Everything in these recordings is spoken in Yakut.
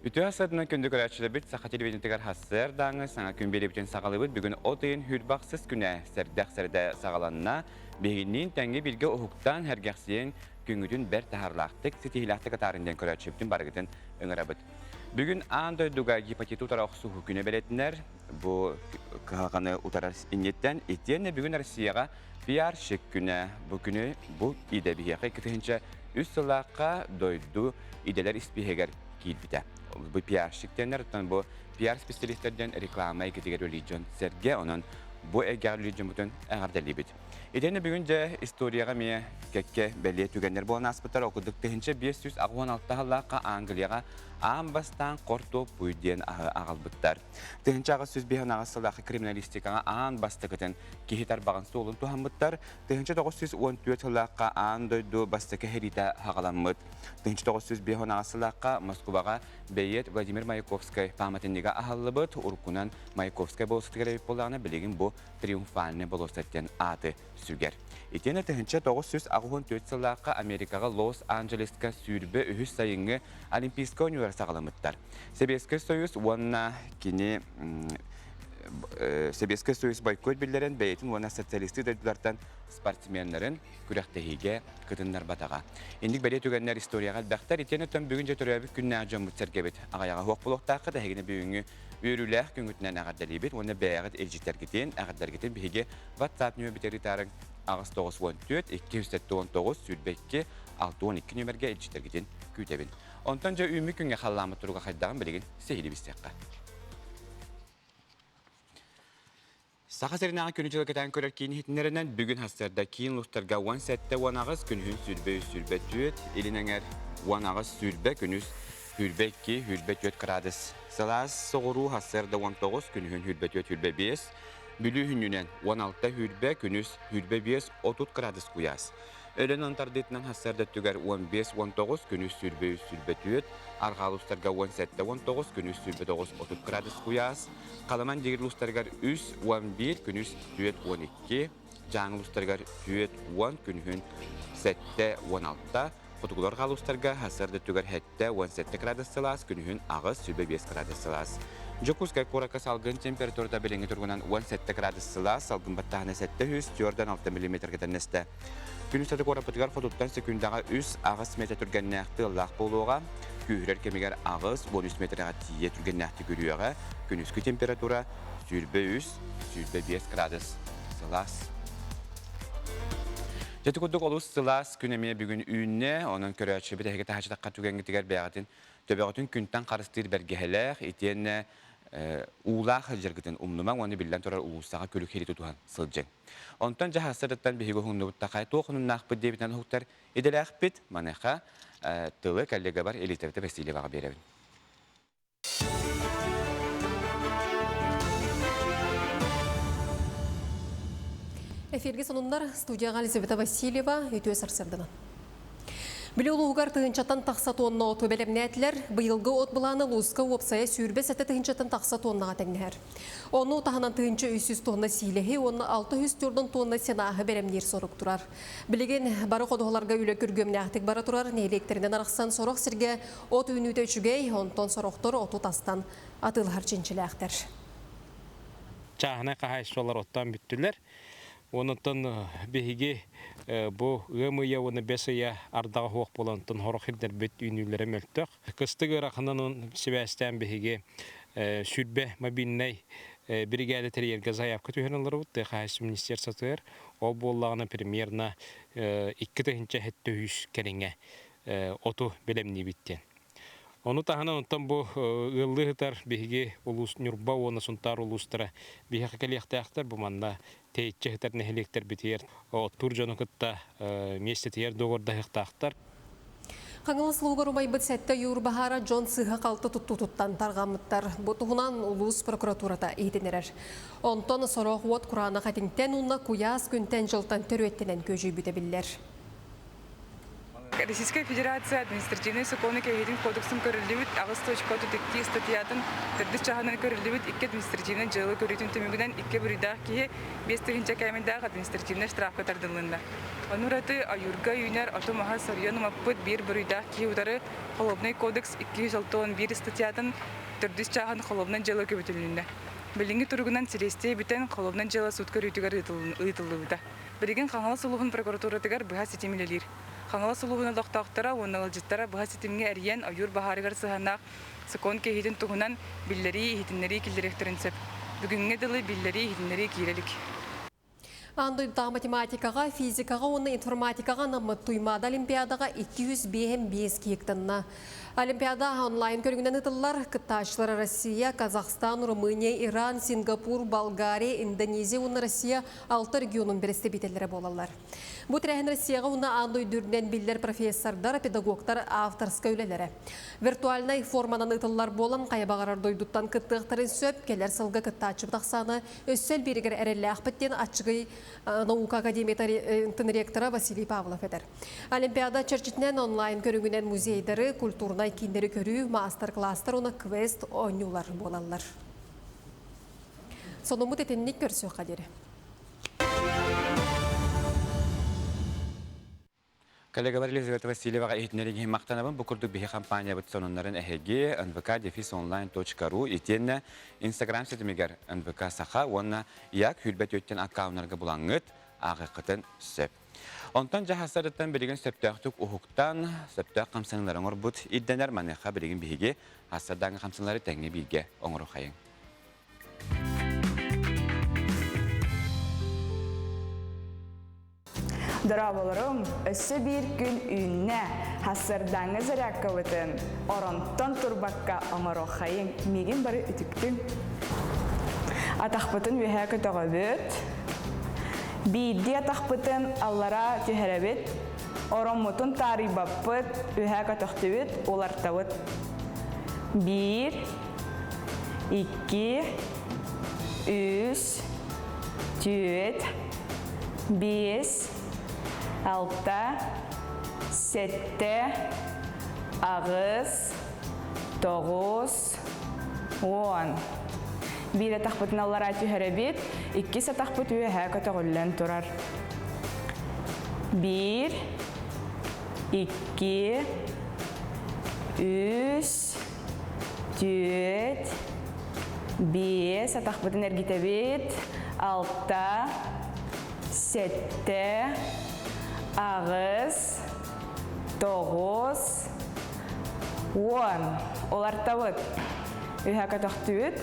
Үтүө сарсыарданан күндү көрөөччүлэрбит саха телевидениетыгар сарсыардааҥы саҥа күн биэриибитин саҕалыыбыт. Бүгүн от ыйын сүүрбэхсис күнэ сэрдэх сэрдэ саҕаланна. Биһигинниин тэҥҥэ бииргэ уһуктаан, сэргэхсийэн, күҥҥүтүн бэрт таһаарыылаахтык, ситиһиилээхтик атаарын диэн көрөөччүбүтүн барыгытын ыҥырабыт. Бүгүн аан дойдуга гепатиты утары охсуһуу күнэ бэлиэтэнэр. Бу кыһалҕаны утарар инниттэн итиэннэ бүгүн Россияҕа пиарщик күнэ. Бу күнү бу идэ биһиэхэ 2003 сыллаахха дойду идэлэр испииһэгэр киирбитэ. Бу пиарщик диэннэр, оттон бу пиар специалистэр диэн реклама эйгэтигэр үлэлиир дьон сэргэ, онон бу эйгэҕэ үлэлиир дьоммутун эҕэрдэлиибит. Итиэннэ бүгүн дьэ историяҕа эмиэ кэккэ бэлиэ түгэннэр буолан ааспыттар. Ол курдук 1586 сыллаахха Англияҕа аан бастаан хортуоппуй диэн аһы аҕалбыттар. 1858 сыллаахха криминалистикаҕа аан бастакытын киһи тарбаҕын суолун туһаммыттар. 1914 сыллаахха аан дойду бастакы сэриитэ саҕаламмыт. 1958 сыллаахха Москубаҕа бэйиэт Владимир Маяковскай пааматынньыга аһыллыбыт. Уруккунан Маяковскай болуоссатыгар эбит буоллаҕына, билигин бу Триумфальный болуоссат диэн ааты сүгэр. Итиэннэ 1984 сыллаахха Америкаҕа Лос-Анджелеска 23 сайыҥҥы Олимпийскай оонньуулар саҕаламмыттар. Сэбиэскэй Союз уонна кини Сэбиэскэй Союз бойкот биллэрэн бэйэтин уонна социалистыы дойдулартан спортсменнарын күрэхтэһиигэ кытыннарбатаҕа. Инник бэлиэ түгэннэр историяҕа элбэхтэр. Итиэннэ оттон бүгүн дьэ төрөөбүт күннээх дьоммут сэргэбит аҕыйаҕа суох буолуохтааххыт. Эһигини бүгүҥҥү үөрүүлээх күҥҥүтүнэн эҕэрдэлиибит уонна бэйэҕит илдьиттэргитин, эҕэрдэргитин биһиги WhatsApp нүөмэрбитигэр ыытаарыҥ 894 279 22 62 нүөмэргэ илдьиттэргитин күүтэбин. Онтон дьэ үүммүт күҥҥэ халлааммыт туруга хайдаҕын билигин сиһилии билсиэххэ. Саха сиринээҕи күнү-дьылы кэтээн көрөр киин иһитиннэринэн бүгүн сарсыарда киин улуустарга 17-18, күнүһүн 23-24, илин эҥэр 18-20, күнүс 22-24 кыраадыс. Сылаас соҕуруу сарсыарда 19, күнүһүн 24-25, Бүлүү хүннүнэн 16-20, күнүс 25-30 кыраадыс куйаас. Өлөн антардыытынан сарсыарда өттүгэр 15-19, күнүс 23-24, арҕаа улуустарга 17-19, күнүс 29-30 кыраадыс куйаас. Халыман диир улуустарыгар 3-11, күнүс 4-12, Дьааҥы улуустарыгар 4-10, күнүһүн 7-16, Хотугулар хаалустарга сарсыарда өттүгэр 7-17 градус сылаас, күнүһүн 8-25 градус сылаас. Дьокуускай куоракка салгын температурата билиҥҥи туругунан 17 градус сылаас, салгын баттааһына 746 миллиметргэ тэннэстэ. Күн устата куораппытыгар хотуттан секундаҕа 3-8 метр түргэннээх тыаллаах буолуоҕа. Күүһүрэр кэмигэр 8-13 метрэҕэ тиийэ түргэннээхтик үрүөҕэ. Күнүскү температура 23-25 градус сылаас. Дьэ ити курдук олус сылаас күн эмиэ бүгүн үүннэ. Онон көрөөччүбүт эһиги таһааччытахха түгэҥҥитигэр бэйэҕитин төбөҕүтүн күнтэн харыстыыр бэргэһэлээх итиэннэ уулаах сылдьаргытын умнумаҥ уонна биллэн турар улуустаҕа күлүк сири тутуһан сылдьыҥ. Онтон дьаһассарыттан биһиги уһуннубуттахай туох онуннаахпыт диэбитинэн уһуктар идэлээхпит. Маныаха тылы коллегабар Елизавета Васильеваҕа биэрэбин. Эфирге сонуннар студияға Елизавета Васильева үтүө сарсырдынан. Били улууһугар тыһынчаттан тахса тонна оту бэлэмнээтилэр. Быйылгы от былааны улууска уопсайа 27 тыһынчаттан тахса тоннаҕа тэҥнэһэр. Ону таһынан 1300 тонна сиилэһи уонна 604 тонна сенааһы бэлэмниир сорук турар. Билигин бары ходуһаларга үлэ күргүөмнээхтик бара турар, нэһилиэктэринэн арахсан сорох сиргэ От үүнүүтэ үчүгэй, онтон сорохтор оту тастан атыылаһар чинчилээхтэр. Чааһынай хаһаайыстыбалар оттоон бүттүлэр. Онтон биһиги бу ыам ыйа уонна бэс ыйа ардаҕа суох буолан, онтон сорох сирдэрбит үүнүүлэрэ мөлтөх. Кыстык ыараханынан сибээстээн биһиги 20 мобильнай биригээдэ тэрийэргэ заявка түһэрэн олоробут тыа хаһаайыстыба министерствотыгар. Ол буоллаҕына примерно 2700 кэриҥэ оту бэлэмниибит диэн. Ону таһынан оттон бу ыаллыы сытар биһиги улуус Ньурба уонна Сунтаар улуустара биһиэхэ кэлиэхтээхтэр. Бу манна тэйиччи сытар нэһилиэктэрбитигэр оттуур дьону кытта миэстэтигэр доҕордоһуохтаахтар. Хаҥалас улуугар умайбыт сэттэ ойуур баһаара дьон сыыһа-халты туттуутуттан тарҕаммыттар. Бу туһунан улуус прокуратурата иһитиннэрэр. Онтон сорох уот кураанах этиҥтэн уонна куйаас күнтэн-дьылтан төрүөттэнэн күөдьүйбүтэ биллэр. Российскай Федерация административнай сокуону кэһиитин кодексын көрүллүбүт 8.32 ыстатыйатын төрдүс чааһынан көрүллүбүт икки административнай дьыала көрүүтүн түмүгүнэн икки буруйдаах киһи 5000 кээмэйдээх административнай штрафка тардылынна. Ону ураты ойуурга үүнэр оту-маһы соруйан умаппыт биир буруйдаах киһи утары Холуобунай кодекс 261 ыстатыйатын төрдүс чааһын холуобунай дьыала көбүтүлүннэ. Билиҥҥи туругунан силиэстийэ бүтэн, холуобунай дьыала суут көрүүтүгэр ыытыллыбыта. Билигин Хаҥалас улууһун прокуратуратыгар быһа ситим үлэлиир. Хаҥалас улууһун олохтоохторо уонна ыалдьыттара быһа ситимҥэ эрийэн ойуур баһаарыгар сыһыаннаах сокуон кэһиитин туһунан биллэрии, иһитиннэрии киллэриэхтэрин сөп. Бүгүҥҥэ дылы биллэрии, иһитиннэрии киирэ илик. Аан дойдутааҕы математикаҕа, физикаҕа уонна информатикаҕа анаммыт Туймаада Олимпиадаҕа 205 киһи кытынна. Олимпиада онлайн көрүҥүнэн ыытыллар. Кыттааччылар Россия, Казахстан, Румыния, Иран, Сингапур, Болгария, Индонезия уонна Россия алта регионун бэрэстэбиитэллэрэ буолаллар. Бу тэрээһин Россияҕа уонна аан дойду үрдүнэн биллэр профессордар, педагогтар авторскай үлэлэрэ. Виртуальнай форманан ыытыллар буолан, хайа баҕарар дойдуттан кыттыахтарын сөп, кэлэр сылга кыттааччыбыт ахсаана өссө элбииригэр эрэллээхпит диэн Аччыгый наука академиятын ректора Василий Павлов этэр. Олимпиада чэрчитинэн онлайн көрүҥүнэн музейдары, культурнай кииннэри көрүү, маастар-класстар уонна квест оонньуулар буолаллар. Сонуммут итинник көрсүөххэ диэри. Коллегалар Елизавета Васильеваҕа иһитиннэриҥ махтанабын. Бу курдук биһи компаниябыт сонуннарын эһиги nvk-онлайн.ru итиэннэ Инстаграм ситимигэр НВК Саха уонна ЯК сүүрбэ түөртэн аккауннарга булаҥҥыт, ааҕыаххытын сөп. Онтон дьаһастарыттан билигин сөптөөхтүк уһуктан, сөптөөх хамсаныылары оҥорбут ирдэнэр. Маныаха билигин биһиги хассардааҥҥы хамсаныылары тэҥҥэ бииргэ оҥоруохайыҥ. Дорооболоруҥ, өссө биир күн үүннэ, хассардааҥҥы зарядкабытын оронтон турбакка оҥоруоххайыҥ, миигин бары үтүктүҥ. Атахпытын үөһээ көтөҕөбүт, биирдии атахпытын аллараа түһэрэбит, ороммутун таарыйбаппыт, үөһээ көтөхтүбүт, улартабыт. Биир, икки, үс, түөрт, биэс, алта, сэттэ, аҕыс, тоҕус, уон. Биир атахпытын аллараа түһэрэбит, иккис атахпыт үөһээ көтөҕүллэн турар. Биир, икки, үс, түөрт, биэс, атахпытын эргитэбит, алта, сэттэ, аҕыс, тоҕус, уон. Улартабыт. Үһэ көтөхтүбүт.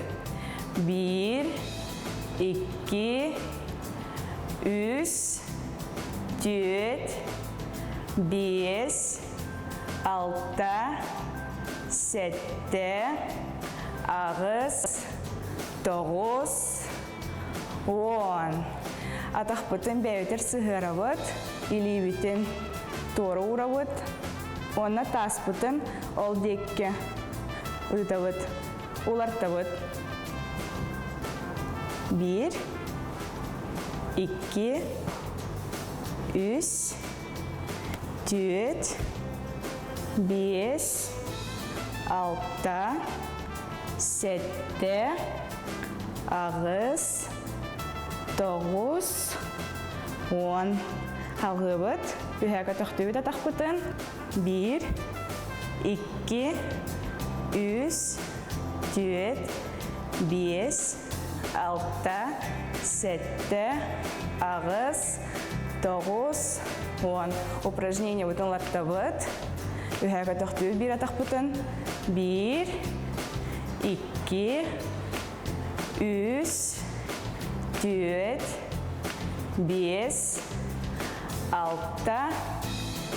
Биир, икки, үс, түөрт, биэс, алта, сэттэ, аҕыс, тоҕус, уон. Атахпытын бэйэбитигэр сыһыарабыт, илиибитин туора уурабыт уонна тааспытын ол диэки ыытабыт, улартабыт. Биир, икки, үс, түөрт, биэс, алта, сэттэ, аҕыс, тоҕус, уон. Халҕыыбыт, үһэ көтөхтүбүт атахпытын. Биир, икки, үс, түөрт, биэс, алта, сэттэ, аҕыс, тоҕус, уон. Упражнениебытын улаттабыт. Үһэ көтөхтүүр биир атахпытын. Биир, икки, үс, түөрт, биэс, алта,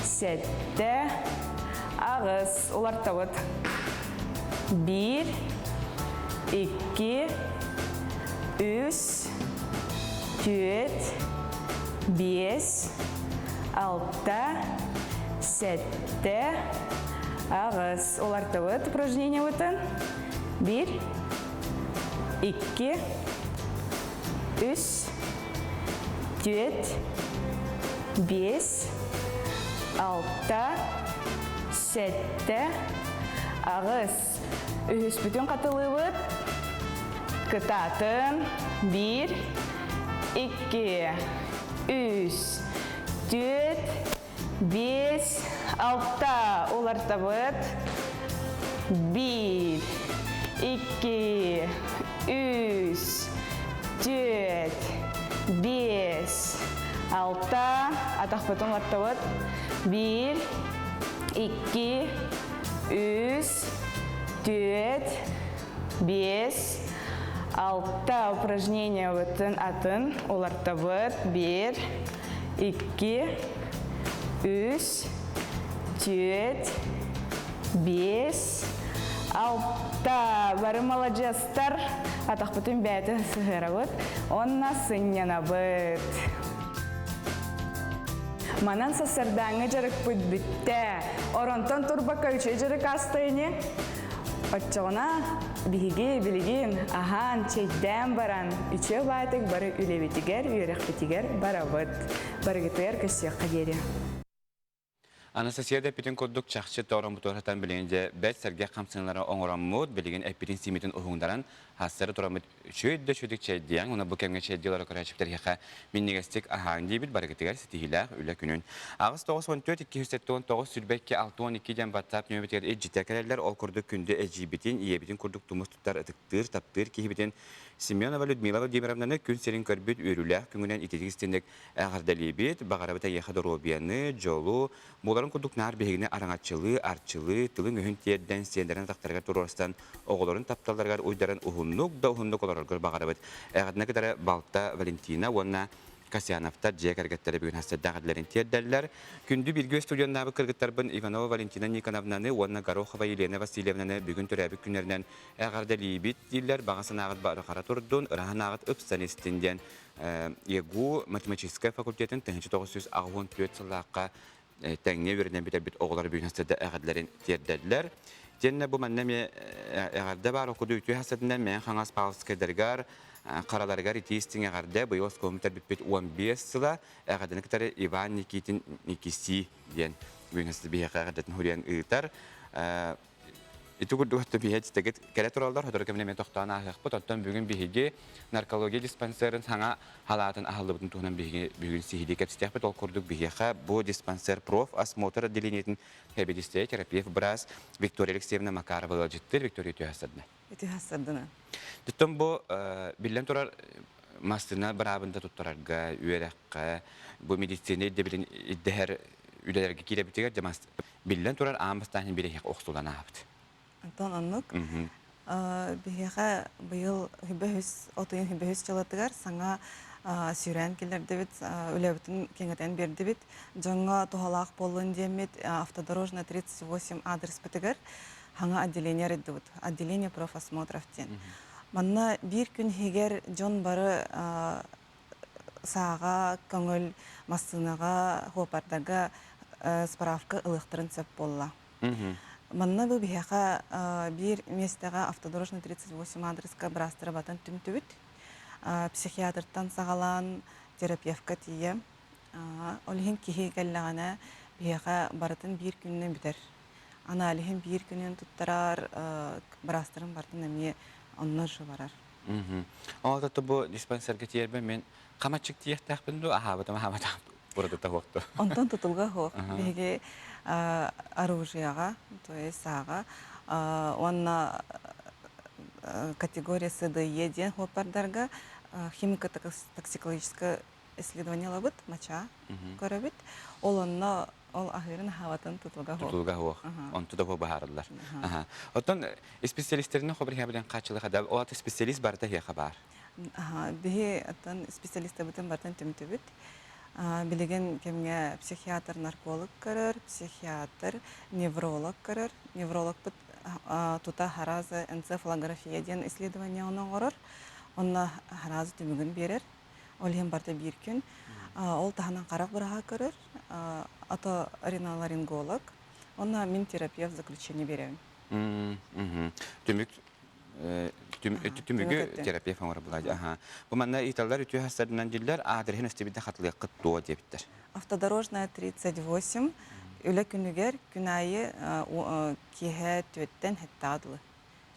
сэттэ, аҕыс. Улартабыт. Биир, икки, үс, түөрт, биэс, алта, сэттэ, аҕыс. Улартыбыт упражнениебытын. Биир, икки, үс, түөрт, биэс, Алта, сэттэ, аҕыс. Үһүспүтүн хатылыыбыт. Кытаатын. Биир, икки, үс, түөрт, биэс, алта. Улартабыт. Биир, икки, үс, түөрт, биэс, алта. Атахпытын улартабыт. Биир, икки, үс, түөрт, биэс, алта. Упражнениябытын атын улартабыт. Биир, икки, үс, түөрт, биэс, алта. Бары маладьыастар. Атахпытын бэйэтин сыһыарабыт. Онно сынньанабыт. Манан сарсыардааҥҥы дьарыкпыт бүттэ. Оронтон турбакка үчүгэй дьарык ааста ини. Оччоҕуна биһиги билигин аһаан, чэйдээн баран, үчүө баайтык бары үлэбитигэр, үөрэхпитигэр барабыт. Барыгытыгар көрсүөххэ диэри. Анастасия да эппитин курдук чахчы тороммутугар сатан билигин дьэ бэрт сэргэх хамсаныылары оҥороммут, билигин эппитин сиимитин уһуҥнаран хассары тураммыт үчүгэй да үчүгэй чэйдиэҥ, уонна бу кэмҥэ чэйдиилэр көрөөччүлэр минньигэстик аһааҥ диибит барыгытыгар ситиһиилээх үлэ күнүн. 8 94 279 22 62 диэн WhatsApp нөмербитигэр илдьитэ кэлэллэр. Ол курдук күндү эдьиийбитин, ийэбитин курдук тумус туттар ытыктыыр, таптыыр киһибитин Семенова Людмила Владимировнаны күн сирин көрбүт үөрүүлээх күҥүнэн ититик истинник эҕэрдэлиибит. Баҕарабыт эйиэхэ доруобуйаны, дьолу, буоларын курдук наар биһигини араҥаччылыы, арчылыы, тылын-өһүн тиэрдэн, сиэннэрин атахтарыгар туруорсан, оҕолорун тапталларыгар уйдаран уһуннук да уһуннук олороргор баҕарабыт. Эҕэрдэнэ кытары балта Валентина уонна Касьяновтар дьиэ кэргэттэрэ бүгүн хасырдаах эдлэрин тиэрдэллэр. Күндү бииргэ студеннаабыт кыргыттарбын Иванова Валентина Никоновнаны уонна Горохова Елена Васильевнаны бүгүн төрөөбүт күннэринэн эҕэрдэлиибит дииллэр. Баҕа санааҕыт бары хара турдун, ыраһан ааҕыт ыпсан истин диэн ЕГУ математическай факультетын 1984 сыллаахха тэҥҥэ үөрэнэн бүтэрбит оҕолор бүгүн хасырда эҕэрдэлэрин тиэрдэллэр. Тиэннэ бу манна эмиэ эҕэрдэ баар окуду үтүө хасырдынан Мэҥэ Хаҥас Павловскайдарыгар хараларыгар итии истиҥ эҕэрдэ быйыл оскуолам бүтэрбиппит 15 сыла эҕэрдэни кытары Иван Никитин Никиси диэн бүгүн биһиэхэ эҕэрдэтин хуруйан ыытар. Ити курдук биһиги кэлэ тураллар, сотору кэминэ эмиэ тохтоон ааһыахпыт. Оттон бүгүн биһиги наркология диспансерын саҥа халаатын аһыллыбытын туһунан биһиги бүгүн сиһилии кэпсэтиэхпит. Ол курдук биһиэхэ бу диспансер профосмотр отделениетын хэбидистэ терапевт быраас Виктория Алексеевна Макарова ыалдьыттыыр. Виктория үтүө Үтүө сардына. Оттон бу биллэн турар массыына быраабын да туттарарга, үөрэххэ, бу медицина ирдэбилин ирдэһэр үлэлэргэ киирэбитигэр дьэ биллэн турар аан бастаан бириһиэх охсулан аабыт. Антон оннук. Биһиэхэ быйыл хүбэһүс отуйун хүбэһүс дьылатыгар саҥа сүүрээн киллэрдибит, үлэбитин кэҥэтэн биэрдибит. Дьоҥҥо туһалаах буоллун диэммит автодорожная 38 аадырыспытыгар хаҥа отделение арыйдыбыт. Отделение профосмотров диэн. Манна биир күн иһигэр дьон бары сааҕа, көҥүл массыынаҕа, хуопардарга справка ылыахтарын сөп буолла. Манна бу биһиэхэ биир миэстэҕэ автодорожный 38 аадырыска быраастара батан түмтүбүт. Психиатртан саҕалаан терапевка тиийэ. Ол иһин киһи кэллэҕинэ биһиэхэ барытын биир күнүнэн бүтэр. Аналиһын биир күнүн туттарар, быраастарын барытын эмиэ онно же барар. Ол то бу диспансерга тиэрбэ мен хамаччык тиэхтээхпин дуу аһаабытым аһаабатам уратыта хуохту. Онтон тутулга хуох. Биһиги оружияға, то есть сааҕа уонна категория СДЕ диэн хуоппардарга химико-токсикологическое исследование ылабыт, мача көрөбүт. Ол онно ол аһыырын аһаабатын тутулга хуох. Тутулга хуох. Онту да баһаарыллар. Оттон специалистерин хобр хабилен хаачылыха да ол аты специалист барыта хиэхэ баар. Биһи оттон специалистабытын бартан түмтүбүт. Билигин кэмҥэ психиатр нарколог көрөр, психиатр, невролог көрөр. Неврологпыт тута харазы энцефалография диэн исследование оҥорор. Онно харазы түмүгүн биэрэр. Ол иһин барыта биир күн. Ол таһынан харах быраһа көрөр, оториноларинголог. Онно мин терапевт заключение биэрэбин. Түмүк түмүгү терапевт оҥорор буолаа. Бу манна ыыталлар үтүө хастарынан диллэр аадырыһын өстүбүтэ хатылыаххыт дуо диэбиттэр. Автодорожная 38. Үлэ күнүгэр күн аайы киэһэ түөттэн хэттэҕэ дылы.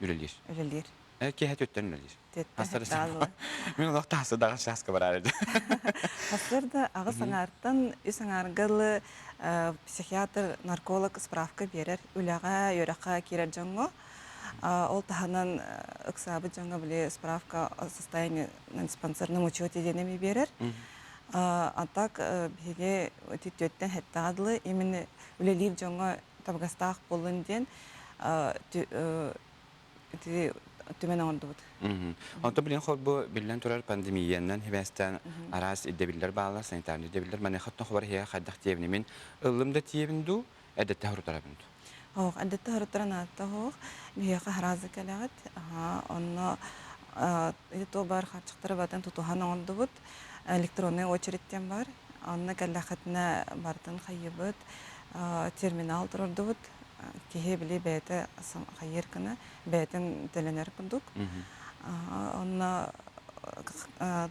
Үлэлиир. Үлэлиир. Киэһэ түөттэн үлэлиир. Түөттэн хэттэҕэ дылы. Мин олох таһсы даҕа чааска бараар этим. Сарсыарда аҕыс аҥаартан үс аҥаарга дылы психиатр, нарколог справка биэрэр үлэҕэ, үөрэххэ киирэр дьоҥҥо. Ол таһынан ыксаабыт дьоҥҥо били справка о состоянии на диспансерном учете диэн эми биэрэр. А так биһиги түөттэн хэттэҕэ дылы именно үлэлиир дьоҥҥо табыгастаах буоллун диэн ити түмэн оҥордубут. Онтон билин холбу биллэн турар пандемиянан хибээстээн араас ирдэбиллэр бааллар, санитарный ирдэбиллэр. Маныаха оттон хобар иһэ хайдах тиэбини мин ыллым да тиэбин дуу, эдэтте хорутарабын дуу? Оох, эдэтте хорутаран аатта оох. Биһиэхэ хараазы кэлэҕит. Онно ити бар харчыктары батын тутуһан оҥордубут. Электронный очередь диэн бар. Онно кэллэххитинэ барытын хайыбыт, терминал турордубут. Киһи били бэйэтэ хайыыр гына, бэйэтин төлөнөр курдук. Онно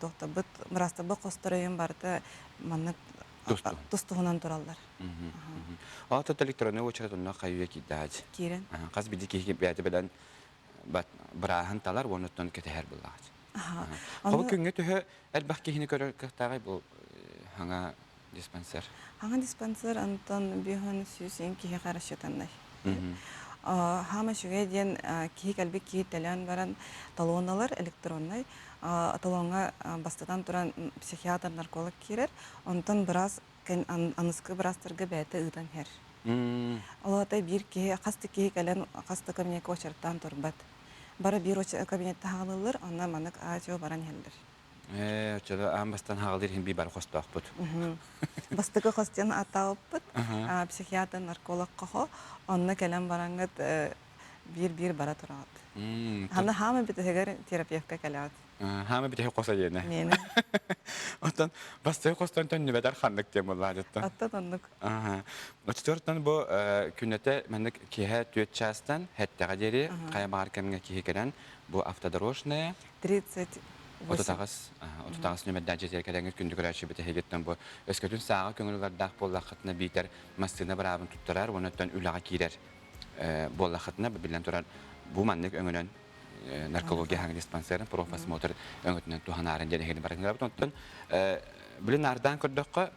докторбут, быраастарбыт хосторойун барыта маннык тус-туһунан тураллар. Ол электронный очередь онно хайыы киирдээч. Киирэн. Хас биирдии киһи бэйэтэ билэн бырааһын талар уонна кэтэһэр буллаҕач. Хобу күҥҥэ төһө элбэх киһини көрөр кыахтааҕый бу хаҥа диспансер? Хаҥа диспансер онтон биһон сүүс киһи расчетаннай. Хаама үчүгэй диэн киһи кэлбит киһи төлөөн баран талон ылар электроннай. Талоҥҥа бастатан туран психиатр, нарколог киирэр. Онтон быраас аныскы быраастарга бэйэтэ ыытан иһэр. Ол аата биир киһи хас да киһи кэлэн хас да кабинекка очередтаан турбат. Бары биир кабинетта хаалыллар, онно маннык аа-дьуо баран иһэллэр. Ээ, оччото аан бастаан хаалыыр иһин бии бары хостоохпут. Бастакы хос диэн ааттаабыппыт. Психиатр, нарколог хохо. Онно кэлэн бараҥҥыт биир-биир бара тураҕыт. Ханна хаама бүтүһүгэр терапевка кэлэҕит. Хаама бүтэһик хос диэнэ. Миэнэ. Оттон бастакы хостон төннүбэтэр ханнык диэн буоллаа дьоттон. Оттон оннук. Оччотугар бу күннэтэ маннык киэһэ түөрт чаастан хэттэҕэ диэри хайа баҕар кэмҥэ киһи кэлэн бу автодорожная 38 38 нүмердээх дьиэтигэр кэлэҥҥит күндү көрөөччүбүт эһигиттэн бу өскөтүн сааҕа көҥүл буоллаххытына биитэр массыына быраабын туттарар уонна үлэҕэ киирэр буоллаххытына биллэн турар бу маннык өҥөнөн наркология хаҥа диспансерын профосмотр өҥөтүнэн туһанаарын диэн эһигини барытын Оттон билин наардаан көрдөххө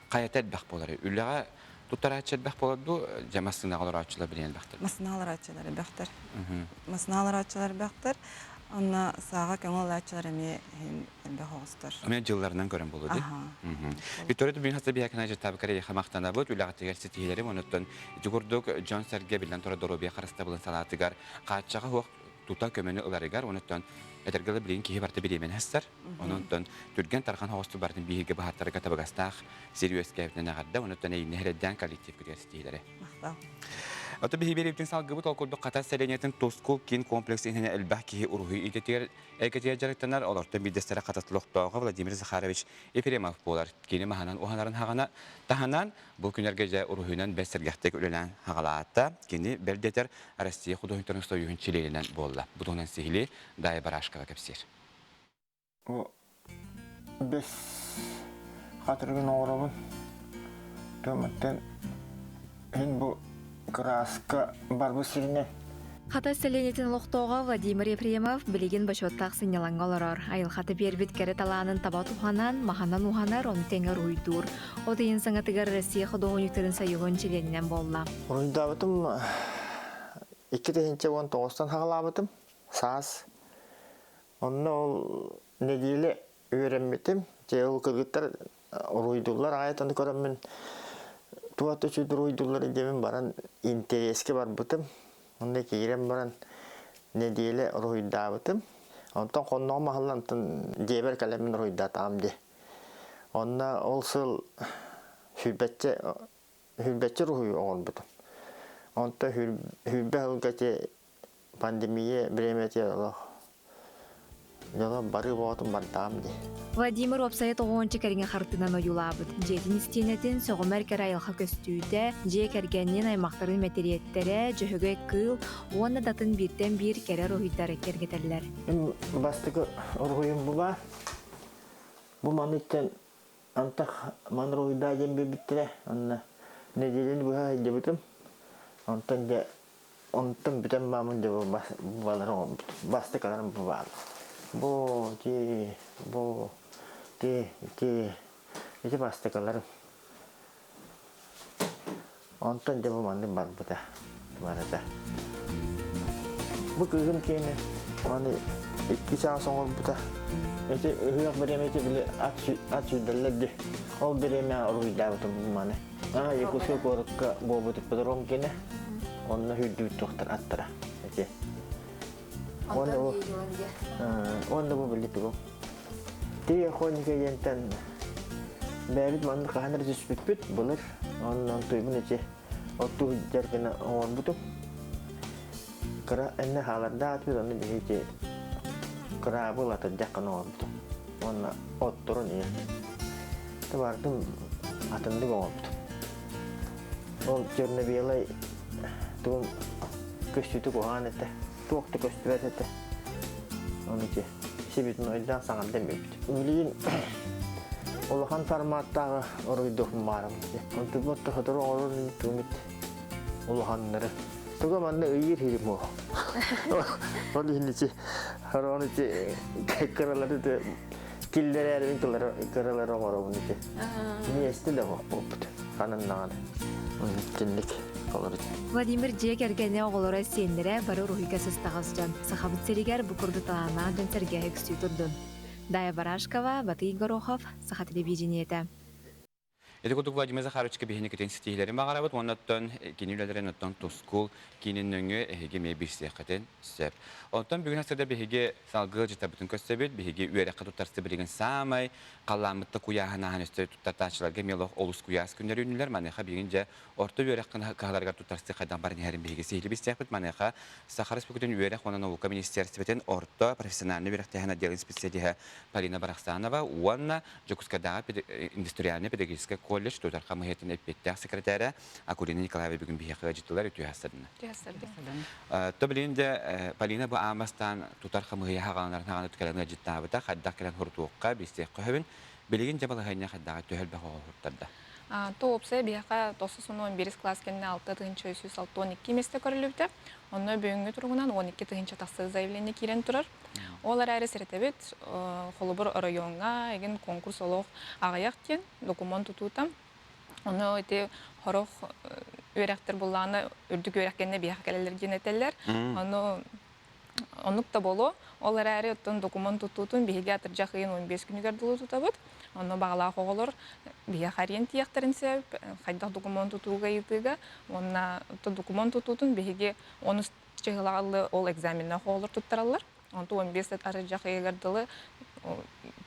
хайата элбэх буолар. Үлэҕэ туттарааччы элбэх буолар дуу, дьэ массыынаҕа олорооччулар билин элбэхтэр. Массыынаҕа олорооччулар элбэхтэр. Массыынаҕа олорооччулар элбэхтэр. Онно сааҕа көҥүл ылааччылар эмиэ иһин элбэх оҕустар. Эмиэ дьылларынан көрөн буолуо дии. Виктория Дубин хас да биһиэхэ дьыттаабыккар эйиэхэ махтанабыт, үлэҕитигэр ситиһиилэрим, онуттан ити курдук дьон-сэргэ биллэн турар доруобуйа харыстабылын салаатыгар хааччаҕа суох тута көмөнү ыларыгар, онуттан этэргэ дылы билигин киһи барыта бириэмэни хастар. Онон түргэн тархан оҕосту барытын биһиги баһаттарга табыгастаах сир үөскээбитинэн эҕэрдэ, онуттан эйиини эрэддээн коллективкытыгар ситиһиилэри. Махтал. Ото биһи биэриибитин салгыбыт ол курдук Хатас сэлиэнньэтин Тускул киин комплекс иһинэн элбэх киһи уруһуй идэтигэр эйгэтигэр дьарыктанар, олортон биирдэстэрэ Хатас олохтооҕо Владимир Захарович Ефремов буолар. Кини маһынан уһанарын хаҕана таһынан бу күннэргэ дьэ уруһуйунан бэрт сэргэхтик үлэлээн хаҕалаата. Кини бэл диэтэр Россия художниктарын союһун чилиэнинэн буолла. Бу туһунан сиһилии Дая Барашкова кэпсиир. Бу бэс хатырыгын оҥоробун. Төмөттөн иһин бу кырааска барбыт сиринэн Хатас сэлиэнньэтин олохтооҕо Владимир Ефремов билигин бочуоттаах сынньалаҥҥа олорор. Айылҕата биэрбит кэрэ талаанын таба туһанан, маһынан уһанар, ону тэҥэ уруһуйдуур. От ыйын саҥатыгар Россия худуоһунньуктарын союһун чилиэнинэн буолла. Уруһуйдаабытым 2019-тан хаҕалаабытым. Саас. Онно ол нэдиэлэ үөрэммитим. Дьэ ол кыргыттар уруһуйдууллар аҕай ону көрөммүн туох да үчүгэй уруһуйдууллар диэмин баран интэриэскэ барбытым. Онно киирэн баран нэдиэлэ уруһуйдаабытым. Онтон хонноҕум аһыллан дьиэбэр кэлэммин уруһуйдаатаҕым дии. Онно ол сыл сүүрбэччэ сүүрбэччэ уруһуй оҥорбутум. Онтон сүүрбэ сылга ити пандемия бириэмэтигэр олох дьоно бары боотун бардаҕым дии. Владимир уопсайа тоҕуонча кэриҥэ хартыынан ойуулаабыт. Дьиэтин истиэнэтин сөҕүмэр кэрэ айылҕа көстүүтэ, дьиэ кэргэнин, аймахтарын мэтириэттэрэ, дьөһөгөй кыыл уонна датын бииртэн биир кэрэ уруһуйдары киэргэтэллэр. Мин бастакы уруһуйум була. Бу маныттан антах маны уруһуйдаа диэн биэрбиттэрэ. Онно Нэдиэлэни быһа сылдьыбытым. Онтон дьэ онтон бүтэн баамын дьэ балары оҥорбутум. Бастакыларым бу бааллар. Бу ти бу ти ти ити бастакыларым. Онтон дьэ бу маннык барбыта барыта. Бу кыыһым киэнэ маны икки чаас оҥорбута. Ити ыһыах бириэмэтэ били ат сүүрдэллэр дии. Ол бириэмэ уруһуйдаабытым бу маны. Аа, Якутскай куоракка буолбут ипподром киэнэ. Онно сүүрдүбүт туохтар аттара. Ити. Уонна бу уонна бу били тугум. Ти охотника диэнтэн бэйэбит маннык хаһан эрэ түспүппүт былыр. Онон туйбун ити оттуу сылдьар гына оҥорбутум. Кыра эннэ хаалардаах этибит, онно биһи ити кыраабыл атырдьах гына оҥорбутум. Уонна отторун ийэ. Барытын атыннык оҥорбутум. Ол черно-белай тугум көстүүтэ куһаҕан этэ. Туох да көстүбэт этэ. Ону ити сибитинойдаан саҥардан биэрбит. Билигин улахан форматтааҕы оруйдуохпун баарым. Онтубут сотору оҥорор тугумит улаханнары. Туга манна ыйыыр хирим ол. Ол иһин ити хороон ити кыралары ити киллэрээрбин кыралары оҥоробун ити. Миэстэ да буолбут. Ханан даҕаны. Кинник олорут. Владимир дьиэ кэргэнэ оҕолоро сиэннэрэ бары уруһуйга сыстаҕас дьон. Сахабыт сиригэр бу курдук талааннаах дьон сэргэ үксүү турдун. Дая Барашкова, Батый Горохов, Саха телевидениетэ. Ити курдук Владимир Захаровичка биһини кытын ситиһиилэрин баҕарабыт уонна оттон кини үлэлэрин оттон тускул киинин нөҥүө эһиги эмиэ билсиэххитин сөп. Онтон бүгүн сырда биһиги салгыы ыалдьыттарбытын көрсөбүт. Биһиги үөрэххэ туттарсы билигин саамай халлааммыт да куйааһын ааһан өстө туттартааччыларга эмиэ олох олус куйаас күннэр үүннүлэр. Маныаха билигин дьэ орто үөрэх кыһаларыгар туттарсыы хайдах баран иһэрин биһиги сиһилии билсиэхпит. Маныаха Саха Республикатын үөрэх уонна наука министиэристибэтин орто профессиональнай үөрэхтээһин отделын специалиһа Полина Барахсанова уонна Дьокуускайдааҕы индустриальнай педагогическай колледж тутар хамыыһыйатын эппиэттээх секретарэ Акулина Николаева бүгүн биһиэхэ ыалдьыттылар үтүө сарсыарданна. То билигин дьэ Полина бу аан бастаан тутар хамыыһыйа хаҕаланарын хаҕана кэлэн ыалдьыттаабыта, хайдах кэлэн хорутуохха, билсиэххэ сөбүн. Билигин дьэ балаһыанньа хайдаҕа төһө элбэх оҕо уһуттарда? То уопсайа биһиэхэ 91 класс кэннэ 6362 миэстэ көрүллүбүтэ. Онно бүгүҥҥү туругунан 12 тыһыынча тахса заявление киирэн турар. Ол эрээри сэрэтэбит, холобур, оройуоҥҥа эгин конкурс олох аҕыйах диэн докумуон тутуута. Ону ити сорох үөрэхтэр буллаҕына үрдүк үөрэх кэннэ биһиэхэ кэлэллэр диэн этэллэр. Ону оннук да буолуо. Ол эрээри оттон докумуон тутуутун биһиги атырдьах ыйын 15 күнүгэр дылы тутабыт. Онно баҕалаах оҕолор биһиэхэ арыйан тиийиэхтэрин сөп, хайдах докумуон тутууга ыйытыыга. Уонна докумуон тутуутун биһиги онус чыһылаҕа ол экзаменнаах оҕолор туттараллар. Онтон 15 атырдьах ыйыгар дылы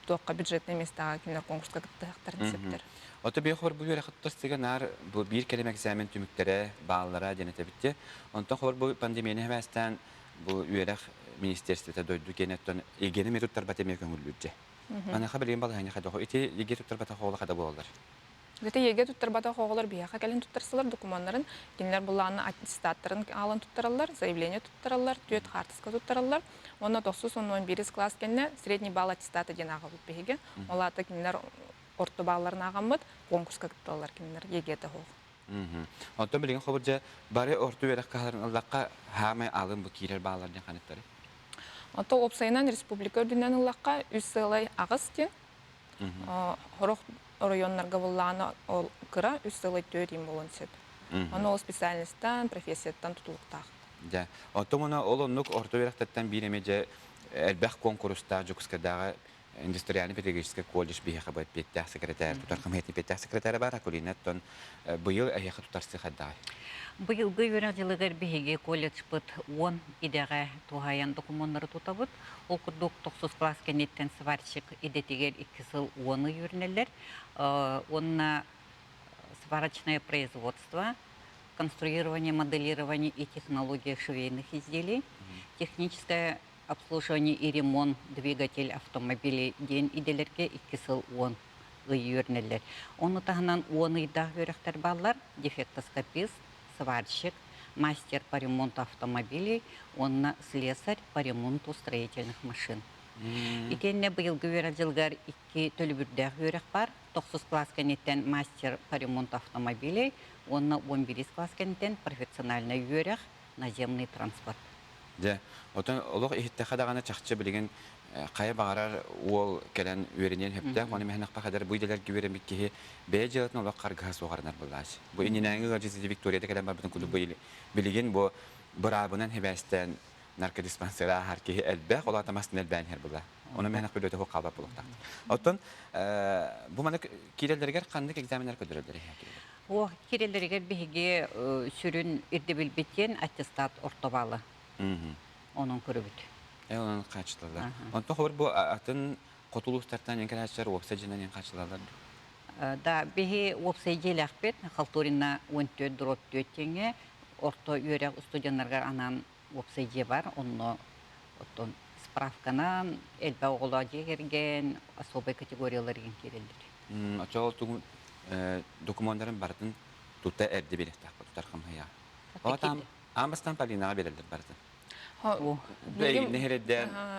туохха бюджетный местаҕа кинилэр конкурска кыттыһахтарын сөптөр. Ото биир хор бу үөрэххэ тутастыга наар бу биир кэлим экзамен түмүктэрэ бааллара диэн этэбитти. Онтон хор бу пандемияны хэбээстээн бу үөрэх министерствота дойду киэнэттэн ЕГЭни эмиэ туттарбат эмиэ көҥүллүүр Маныаха билигин балаһыанньа хайдах ити ЕГЭ туттарбатах оҕолор хайда буолаллар? Ити ЕГЭ туттарбатах оҕолор биһиэхэ кэлин туттарсалар докумуоннарын кинилэр былаанна аттестаттарын аалан туттараллар, заявление туттараллар, түөрт хаартыска туттараллар. Уонна тохсус оннуон биирис класс кэннэ средний балл аттестата диэн ааҕабыт биһиги. Ол аата кинилэр орто баалларын ааҕаммыт конкурска кытталлар кинилэр ЕГЭ-тэ суох. Оттон билигин холобур дьэ бары орто үөрэх кыһаларын ыллахха хаамай алын бу киирэр бааллар диэн ханыттары? Ото уопсайынан республика үрдүнэн ыллахха үс сыалай аҕыс диэн. Сорох оройуоннарга буллаҕына ол кыра үс сылай түөрт иин буолуон сөп. Ону ол специальностан, профессияттан тутулуктаах. Дьэ, оттон уонна ол оннук орто үөрэхтэртэн биир эмэ дьэ элбэх куонкурустаах Дьокуускайдааҕы индустриальный педагогическай колледж биһиэхэ бу эппиэттээх секретарь, тутар хамыыһыйатын эппиэттээх секретаря баар Акулина, оттон быйыл эһиэхэ тутарсыы хайдаҕай? Быйылгы үөрэх дьылыгар биһиги колледжпыт уон идэҕэ туһаайан докумуоннары тутабыт. Ол курдук тохсус класс кэнниттэн сварщик идэтигэр икки сыл уону үүрүнэллэр. Уонна сварочное производство, конструирование, моделирование и технология швейных изделий, техническое обслуживание и ремонт двигатель автомобилей диэн идэлэргэ икки сыл уон ый үөрэнэллэр. Ону таһынан уон ыйдаах үөрэхтэр бааллар. Дефектоскопист, сварщик, мастер по ремонту автомобилей уонна слесарь по ремонту строительных машин. Итиэннэ быйылгы үөрэх дьылыгар икки төлөбүрдээх үөрэх баар. Тохсус класс кэнниттэн мастер по ремонту автомобилей уонна 11 класс кэнниттэн профессиональнай үөрэх, наземный транспорт. Дьэ, оттон олох иһиттэххэ даҕаны чахчы билигин хайа баҕарар уол кэлэн үөрэниэн сөптөөх, ону мэһэнэхпэ хадar бу идэлэргэ үөрэммит киһи бэйэ дьыалатын олох харгыһа суох арынар былаач. Бу иннинээҥи ыалдьыт Викторияда кэлэн барбытын курдук билигин бу быраабынан хибээстээн наркодиспансера ааһар киһи элбэх, ол аата мастын элбээн иһэр була. Ону мэһэнэх билбэтэ хук хаалбат буолуохтаах. Оттон бу маннык киирэллэригэр ханнык экзаменнар көрдөрөллөр О, киирэллэригэр биһиги сүрүн ирдэбилбит диэн аттестат орто баалы. Онон көрөбүт. Онон хааччылалар. Онтон хобор бу атын хоту улуустартан эн кэлээччилэр уопсай дьиэнэн эн хааччылалар Да, биһи уопсай дьиэлээхпит Халтурина 14 дробь 4 тиҥҥэ орто үөрэх студеннарыгар анаан уопсай дьиэ бар. Онно оттон справканан элбэх оҕолоох дьиэ кэргэн особай категориялар игин киирэллэр. Оччоҕо тугу докумуоннарын барытын тута эрдэ биэриэхтээхпит тутар хамыһыйа. Ол аан бастаан Полинаҕа биэрэллэр барытын.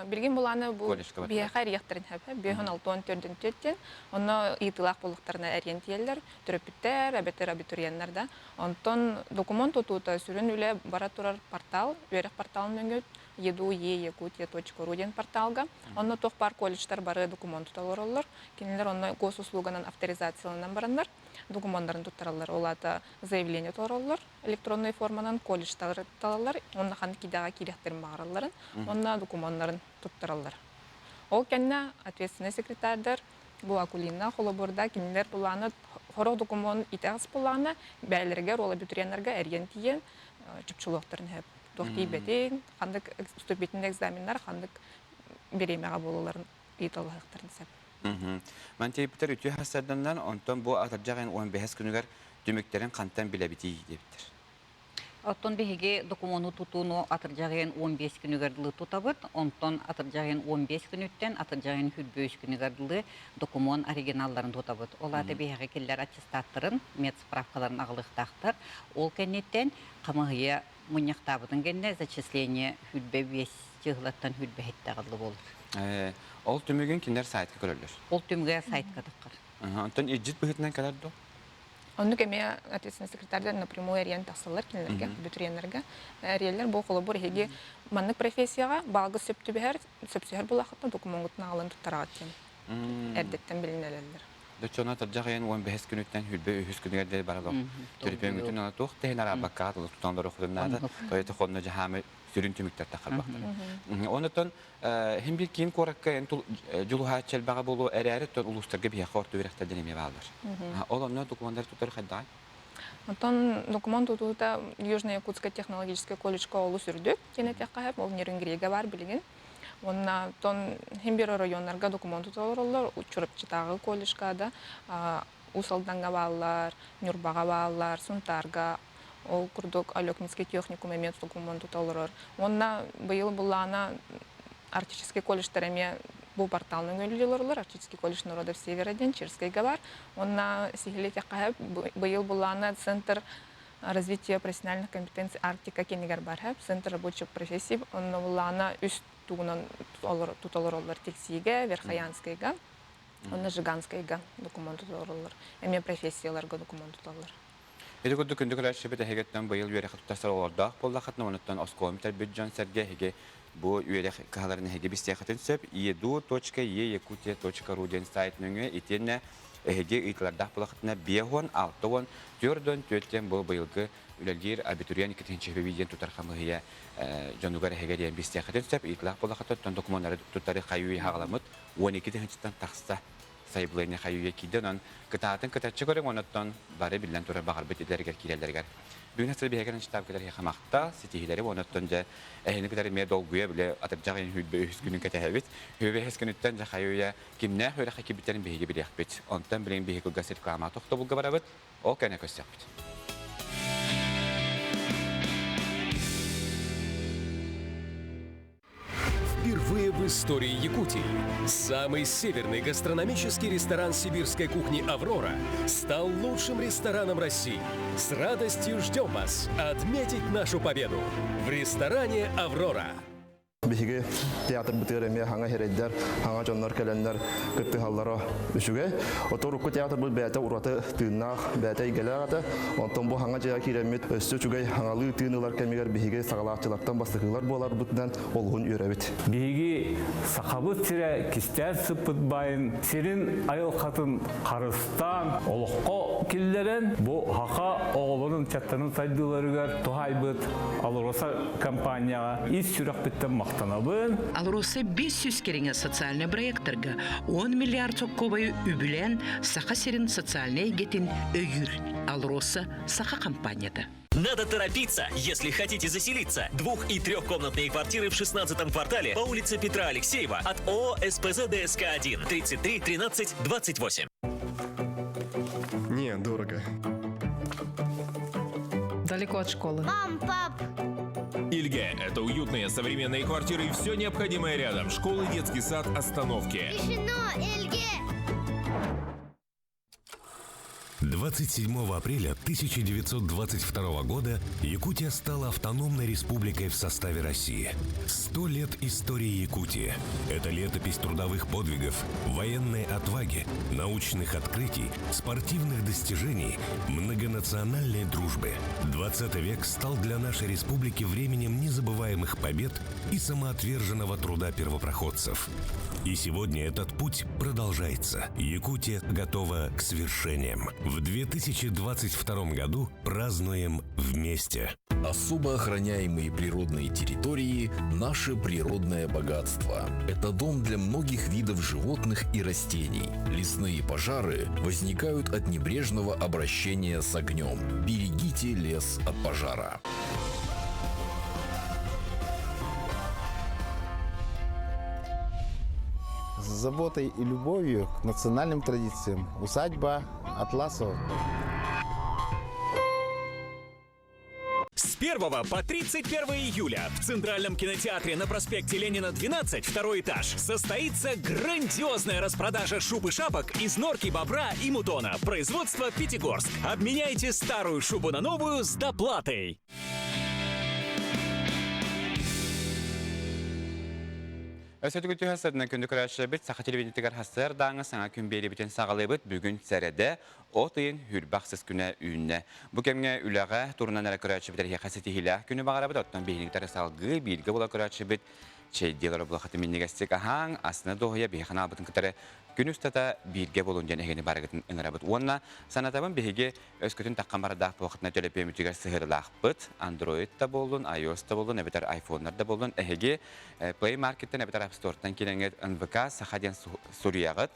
Билигин булааны бу биһиэхэ эрийэхтэрин сөп. Биэһин алтыан төрдүн түөттен. Онно ыйытыылаах буоллахтарына эрийэн тиийэллэр. Төрөппүттэр, эбэтэр абитуриеннар да. Онтон докумуон тутуута сүрүн үлэ бара турар портал, үөрэх порталын нөҥүө edu.e.якутия.ру диэн порталга. Онно туох баар колледжтар бары докумуон тута олороллор. Кинилэр онно госуслуганан авторизацияланан бараннар докумуоннарын туттараллар. Ол аата заявление толороллор электроннай форманан колледжтары талаллар, онно ханнык идэҕэ киириэхтэрин баҕаралларын, уонна докумуоннарын туттараллар. Ол кэннэ ответственный секретардар бу Акулина холобурда кинилэр былааны сорох докумуон итэҕэс былаана бэйэлэригэр ол абитуриеннарга эрийэн тиийэн чопчулуохтарын сөп. Туох тиийбэтин, ханнык вступительный экзаменнар ханнык бириэмэҕэ буолалларын ыйыталаһыахтарын сөп. Мантейбитер үтүө хассарданнан, онтон бу атырдьах ыйын 15 күнүгэр түмүктэрин хантан билэбитий диэбиттэр. Оттон биһиги докумуону тутууну атырдьах ыйын 15 күнүгэр дылы тутабыт. Онтон атырдьах ыйын 15 күнүттэн атырдьах ыйын 25 күнүгэр дылы докумуон оригиналларын тутабыт. Ол аата биһиэхэ кинилэр аттестаттарын, медсправкаларын аҕалыахтаахтар. Ол кэнниттэн хамыһыйа мунньахтаабытын кэннэ зачисление 25 чыһылаттан 27 аҕыллы буолар. Ол түмүгүн кинилэр сайтка көрөллөр. Ол түмүгэ сайтка таххар. Онтон илдьит быһыытынан кэлэр дуо? Оннук эмиэ ответственный секретарьдар напрямую эрийэн тахсаллар кинилэргэ, абитуриеннарга. Эрийэллэр бу холобур эһиги маннык профессияҕа баалгы сөп түбэһэр, сөпсөһөр буоллаххытына докумуоҥҥутун аҕалан туттараҕыт диэн эрдэттэн билинэлэллэр. Доччоно таржах ыйын 15 күнүттэн хүрбэ үһүс күнүгэр диэри баралар. Төлөпүөҥҥүтүн ана туох тэһин араабакка тутан олороххутун наада. Тойото хонно жаһаамы сүрүн түмүктэр тахарбахтар. Онотон хим бир киин куоракка эн дьулуһааччы элбэҕэ буолуо эрээри тон улуустарга биһиэхэ орто үөрэхтэрдэн эмиэ бааллар. Ол онно докумуоннары тутар хайдаҕай? Оттон докумуон тутуута Южно-Якутскай технологическай колледжка олус үрдүк диэн этиэххэ сөп. Ол Нерюнгрига баар билигин. Уонна оттон хим бир оройуоннарга докумуон тута олороллор. Чурапчытааҕы колледжка да Уус Алдаҥҥа бааллар, Ньурбаҕа бааллар, Сунтаарга ол курдук Алекминский техникум эмиэ докумуон тута олорор. Уонна быйыл былаана Арктический колледжтар эмиэ бу портал нөҥүөлүү олороллор. Арктический колледж народов Севера диэн Черскэйгэ баар. Уонна сиһилии этиэххэ быйыл былаана Центр развития профессиональных компетенций Арктика киинигэр бар. Центр рабочих профессий. Онно былаана үс тугунан тута олороллор Тиксиигэ, Верхоянскайга. Онно Жиганскайга докумуон туталлар. Эмиэ профессияларга докумуон туталлар. Ити курдук күндү көрөөччүбүт эһигиттэн быйыл үөрэххэ туттарсар оҕолордоох буоллаххытына, онуттан оскуолам бүтэрбит дьон-сэргэ эһиги бу үөрэх кыһаларын эһиги билсиэххитин сөп. edu.eyakutia.ru диэн сайт нөҥүө итиэннэ эһиги ыйытыылардаах буоллаххытына 56 44 диэн бу быйылгы үлэлиир абитуриент иккитинчи диэн тутар хамыыһыйа дьонугар эһигэ диэн билсиэххитин сөп. Ыйытыылаах буоллаххытына докумуоннары туттары хайыы хаҕаламмыт 12 тыһыынчаттан тахса сайабылыанньа хайыы киирдэ. Онон кытаатын кытаччы көрүҥ, онуттан бары биллэн турар баҕарбыт идэлэригэр киирэллэригэр. Бүгүн сыл биһиги штаб кытары хамахта, ситиһиилэри онуттан дьэ эһини кытары эмиэ долгуйа биле атырдьах ыйын сүүрбэ үһүс күнүн кэтэһэбит. Сүүрбэ үһүс күнүттэн дьэ хайыы кимнээх үөрэххэ киирбиттэрин биһиги билиэхпит. Онтон билигин биһиги кылгас реклама тохтобулга барабыт. Ол кэнэ көрсөхпүт. Впервые в истории Якутии самый северный гастрономический ресторан сибирской кухни «Аврора» стал лучшим рестораном России. С радостью ждем вас отметить нашу победу в ресторане «Аврора». Биһиги театрбытыгар эмиэ хаҥа сирэйдэр, хаҥа дьоннор кэлэннэр кыттыһаллара үчүгэй. Ото урукку театрбыт бэйэтэ ураты тыыннаах, бэйэтэ эйгэлээх этэ. Онтон бу хаҥа дьиэҕэ киирэммит өссө үчүгэй хаҥалыы тыын ылар кэмигэр биһиги саҕалааччылартан бастакылар буоларбытынан олуһун үөрэбит. Биһиги Сахабыт сирэ кистээн сыппыт баайын сирин айылҕатын харыстаан олоххо киллэрэн бу саха оҕолорун ыччаттарын сайдыыларыгар туһаайбыт АЛРОСА компанияҕа ис сүрэхпиттэн махтанабын. АЛРОСА 500 кэриҥэ социальнай проекттарга 10 миллиард соккуобайы үбүлээн Саха сирин социальнай эйгэтин өйүүр АЛРОСА саха компанията. Надо торопиться, если хотите заселиться. Двух- и трехкомнатные квартиры в 16 квартале по улице Петра Алексеева от ООО «СПЗ ДСК-1» 33 13 28. Не, дорого. Далеко от школы. Мам, пап! Ильге – это уютные современные квартиры и все необходимое рядом. Школы, детский сад, остановки. Решено, Ильге! 27 апреля 1922 года Якутия стала автономной республикой в составе России. Сто лет истории Якутии. Это летопись трудовых подвигов, военной отваги, научных открытий, спортивных достижений, многонациональной дружбы. 20 век стал для нашей республики временем незабываемых побед и самоотверженного труда первопроходцев. И сегодня этот путь продолжается. Якутия готова к свершениям. В 2022 году празднуем вместе. Особо охраняемые природные территории – наше природное богатство. Это дом для многих видов животных и растений. Лесные пожары возникают от небрежного обращения с огнем. Берегите лес от пожара. С заботой и любовью к национальным традициям. Усадьба Атласова. С 1 по 31 июля в Центральном кинотеатре на проспекте Ленина, 12, второй этаж, состоится грандиозная распродажа шуб и шапок из норки бобра и мутона. Производство Пятигорск. Обменяйте старую шубу на новую с доплатой. Өссө түгүтүһэ сырдынан күндү көрөөччүлэрбит саха телевидениетигэр хассыар дааҥы саҥа күн биэриибитин саҕалыыбыт. Бүгүн сэрэдэ от ыйын хүрбэх сыс күнэ үүннэ. Бу кэмҥэ үлэҕэ турунан эрэ көрөөччүбүт эриһиэхэ ситиһиилээх күнү баҕарабыт. Оттон биһиниктары салгыы бииргэ була көрөөччүбүт чэйдиэлэр облахаты минньигэстик аһааҥ, астына дуоһуйа биһи ханаалбытын кытары күн устата бииргэ буолун диэн эһигини барыгытын ыҥырабыт. Уонна санатабын биһиги өскөтүн таххан бардаах буолахытына төлөпүөмүтүгэр сыһыарылаахпыт. Android да буоллун, iOS да буоллун, эбэтэр iPhone-нар да буоллун, эһиги Play Market-тэн эбэтэр App Store-тан киирэҥҥит НВК Саха диэн суруйаҕыт.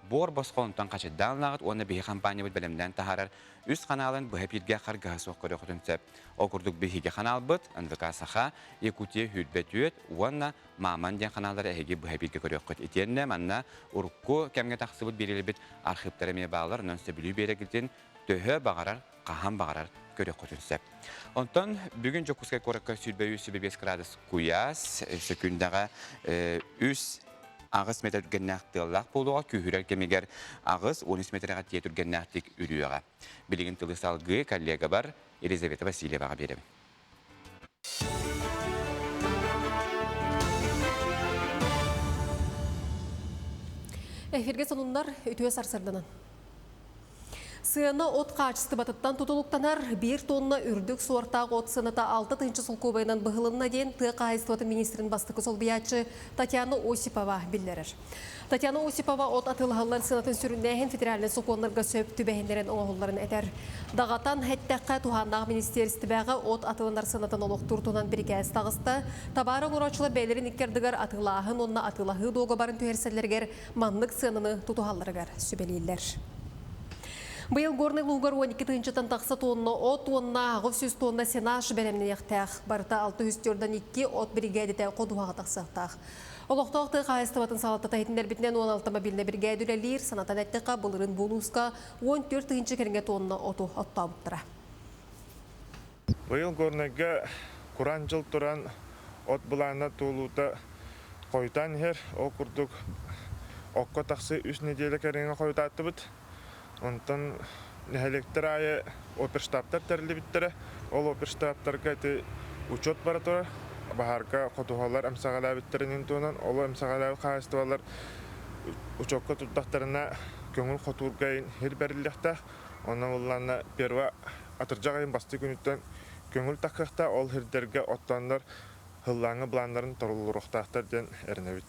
Буор босхо онтон хачайдаан ылаҕыт уонна биһи хампаанньабыт бэлэмнээн таһаарар үс ханаалын быһа бииргэ харгыһа суох көрүөххүтүн сөп. Ол курдук биһиги ханаалбыт НВК Саха, Якутия сүүрбэ уонна Маман диэн ханааллары эһиги быһа бииргэ көрүөххүт. Итиэннэ манна урукку кэмҥэ тахсыбыт биэриилэрбит архыыптара эмиэ бааллар, онон сөбүлүү биэрэгитин төһө баҕарар, хаһан баҕарар көрүөххүтүн сөп. Онтон бүгүн Дьокуускай куоракка 23 25 градус куйаас, сөкүүндэҕэ үс аҕыс метр түргэннээх тыаллаах буолуоҕа, күүһүрэр кэмигэр 8-13 метрэҕэ тиийэ түргэннээхтик үрүөҕэ. Билигин тылы салгыы коллегабар Елизавета Васильеваҕа биэрэбин. Эфиргэ сонуннар үтүө сарсырданан. Сыана от хаачыстыбатыттан тутулуктанар биир тонна үрдүк суортаах от сыаната 6 тыһыынча солкуобайынан быһылынна диэн тыа хаһаайыстыбатын министрин бастакы солбуйааччы Татьяна Осипова биллэрэр. Татьяна Осипова от атыылаһыллар сыанатын сүрүннээһин федеральнай сокуоннарга сөп түбэһиннэрэн оҥоһулларын этэр. Даҕатан эттэххэ, туһааннаах министиэристибэҕэ от атыыланар сыанатын олохтуур туһунан бирикээс таҕыста. Табаары оҥорооччулар бэйэлэрин икки ардыгар атыылааһын уонна атыылаһыы дуогабарын түһэрсэллэригэр маннык сыананы тутуһалларыгар сүбэлииллэр. Быйыл Горнай луугар 12 тыһыынчаттан тахса тонна от уонна 800 тонна сенаж бэлэмнэниэхтээх. Барыта 642 от биригээдэтэ ходуһаҕа тахсыахтаах. Олохтоох тыа хаһаайыстыбатын салалтата иһитиннэрбитинэн 16 мобильнай биригээдэ үлэлиир, санатан эттэххэ, былырыын бу улууска 14 тыһыынча кэриҥэ тонна оту оттообуттара. Быйыл Горнайга кураан дьыл туран от былаана туолуута хойутаан иһэр. Ол курдук окко тахсыы үс нэдиэлэ кэриҥэ хойутааттыбыт. Онтон нэһилиэктэр аайы оперштабтар тэриллибиттэрэ. Ол оперштабтарга ити учет бара турар. Баһаарга хотуһалар эмсэҕэлээбиттэрин туһунан ол эмсэҕэлээбит хаһаайыстыбалар учуокка турдахтарына көҥүл хотуурга иһир бэриллиэхтээх. Онон ыллаанна первый атырдьах ыйын бастакы күнүттэн көҥүл таххыахтаах, ол сирдэргэ оттооннор һыллааҥҥы былааннарын торуллуруохтаахтар диэн эрэнэбит.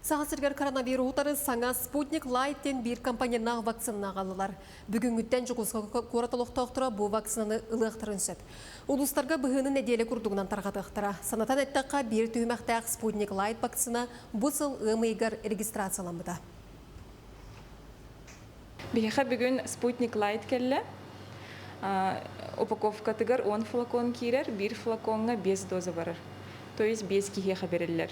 Саха сиригэр коронавируһу утары саҥа Спутник Лайт диэн биир компоненнаах вакцина аҕаллылар. Бүгүҥҥүттэн Дьокуускай куорат олохтоохторо бу вакцинаны ылыахтарын сөп. Улуустарга быһыыны нэдиэлэ курдугунан тарҕатыахтара. Санатан эттэххэ, биир түһүмэхтээх Спутник Лайт вакцина бу сыл ыам ыйыгар регистрацияламмыта. Биһиэхэ бүгүн Спутник Лайт кэллэ. Упаковкатыгар 10 флакон киирэр, биир флакоҥҥа 5 доза барар. То есть 5 киһиэхэ бэриллэр.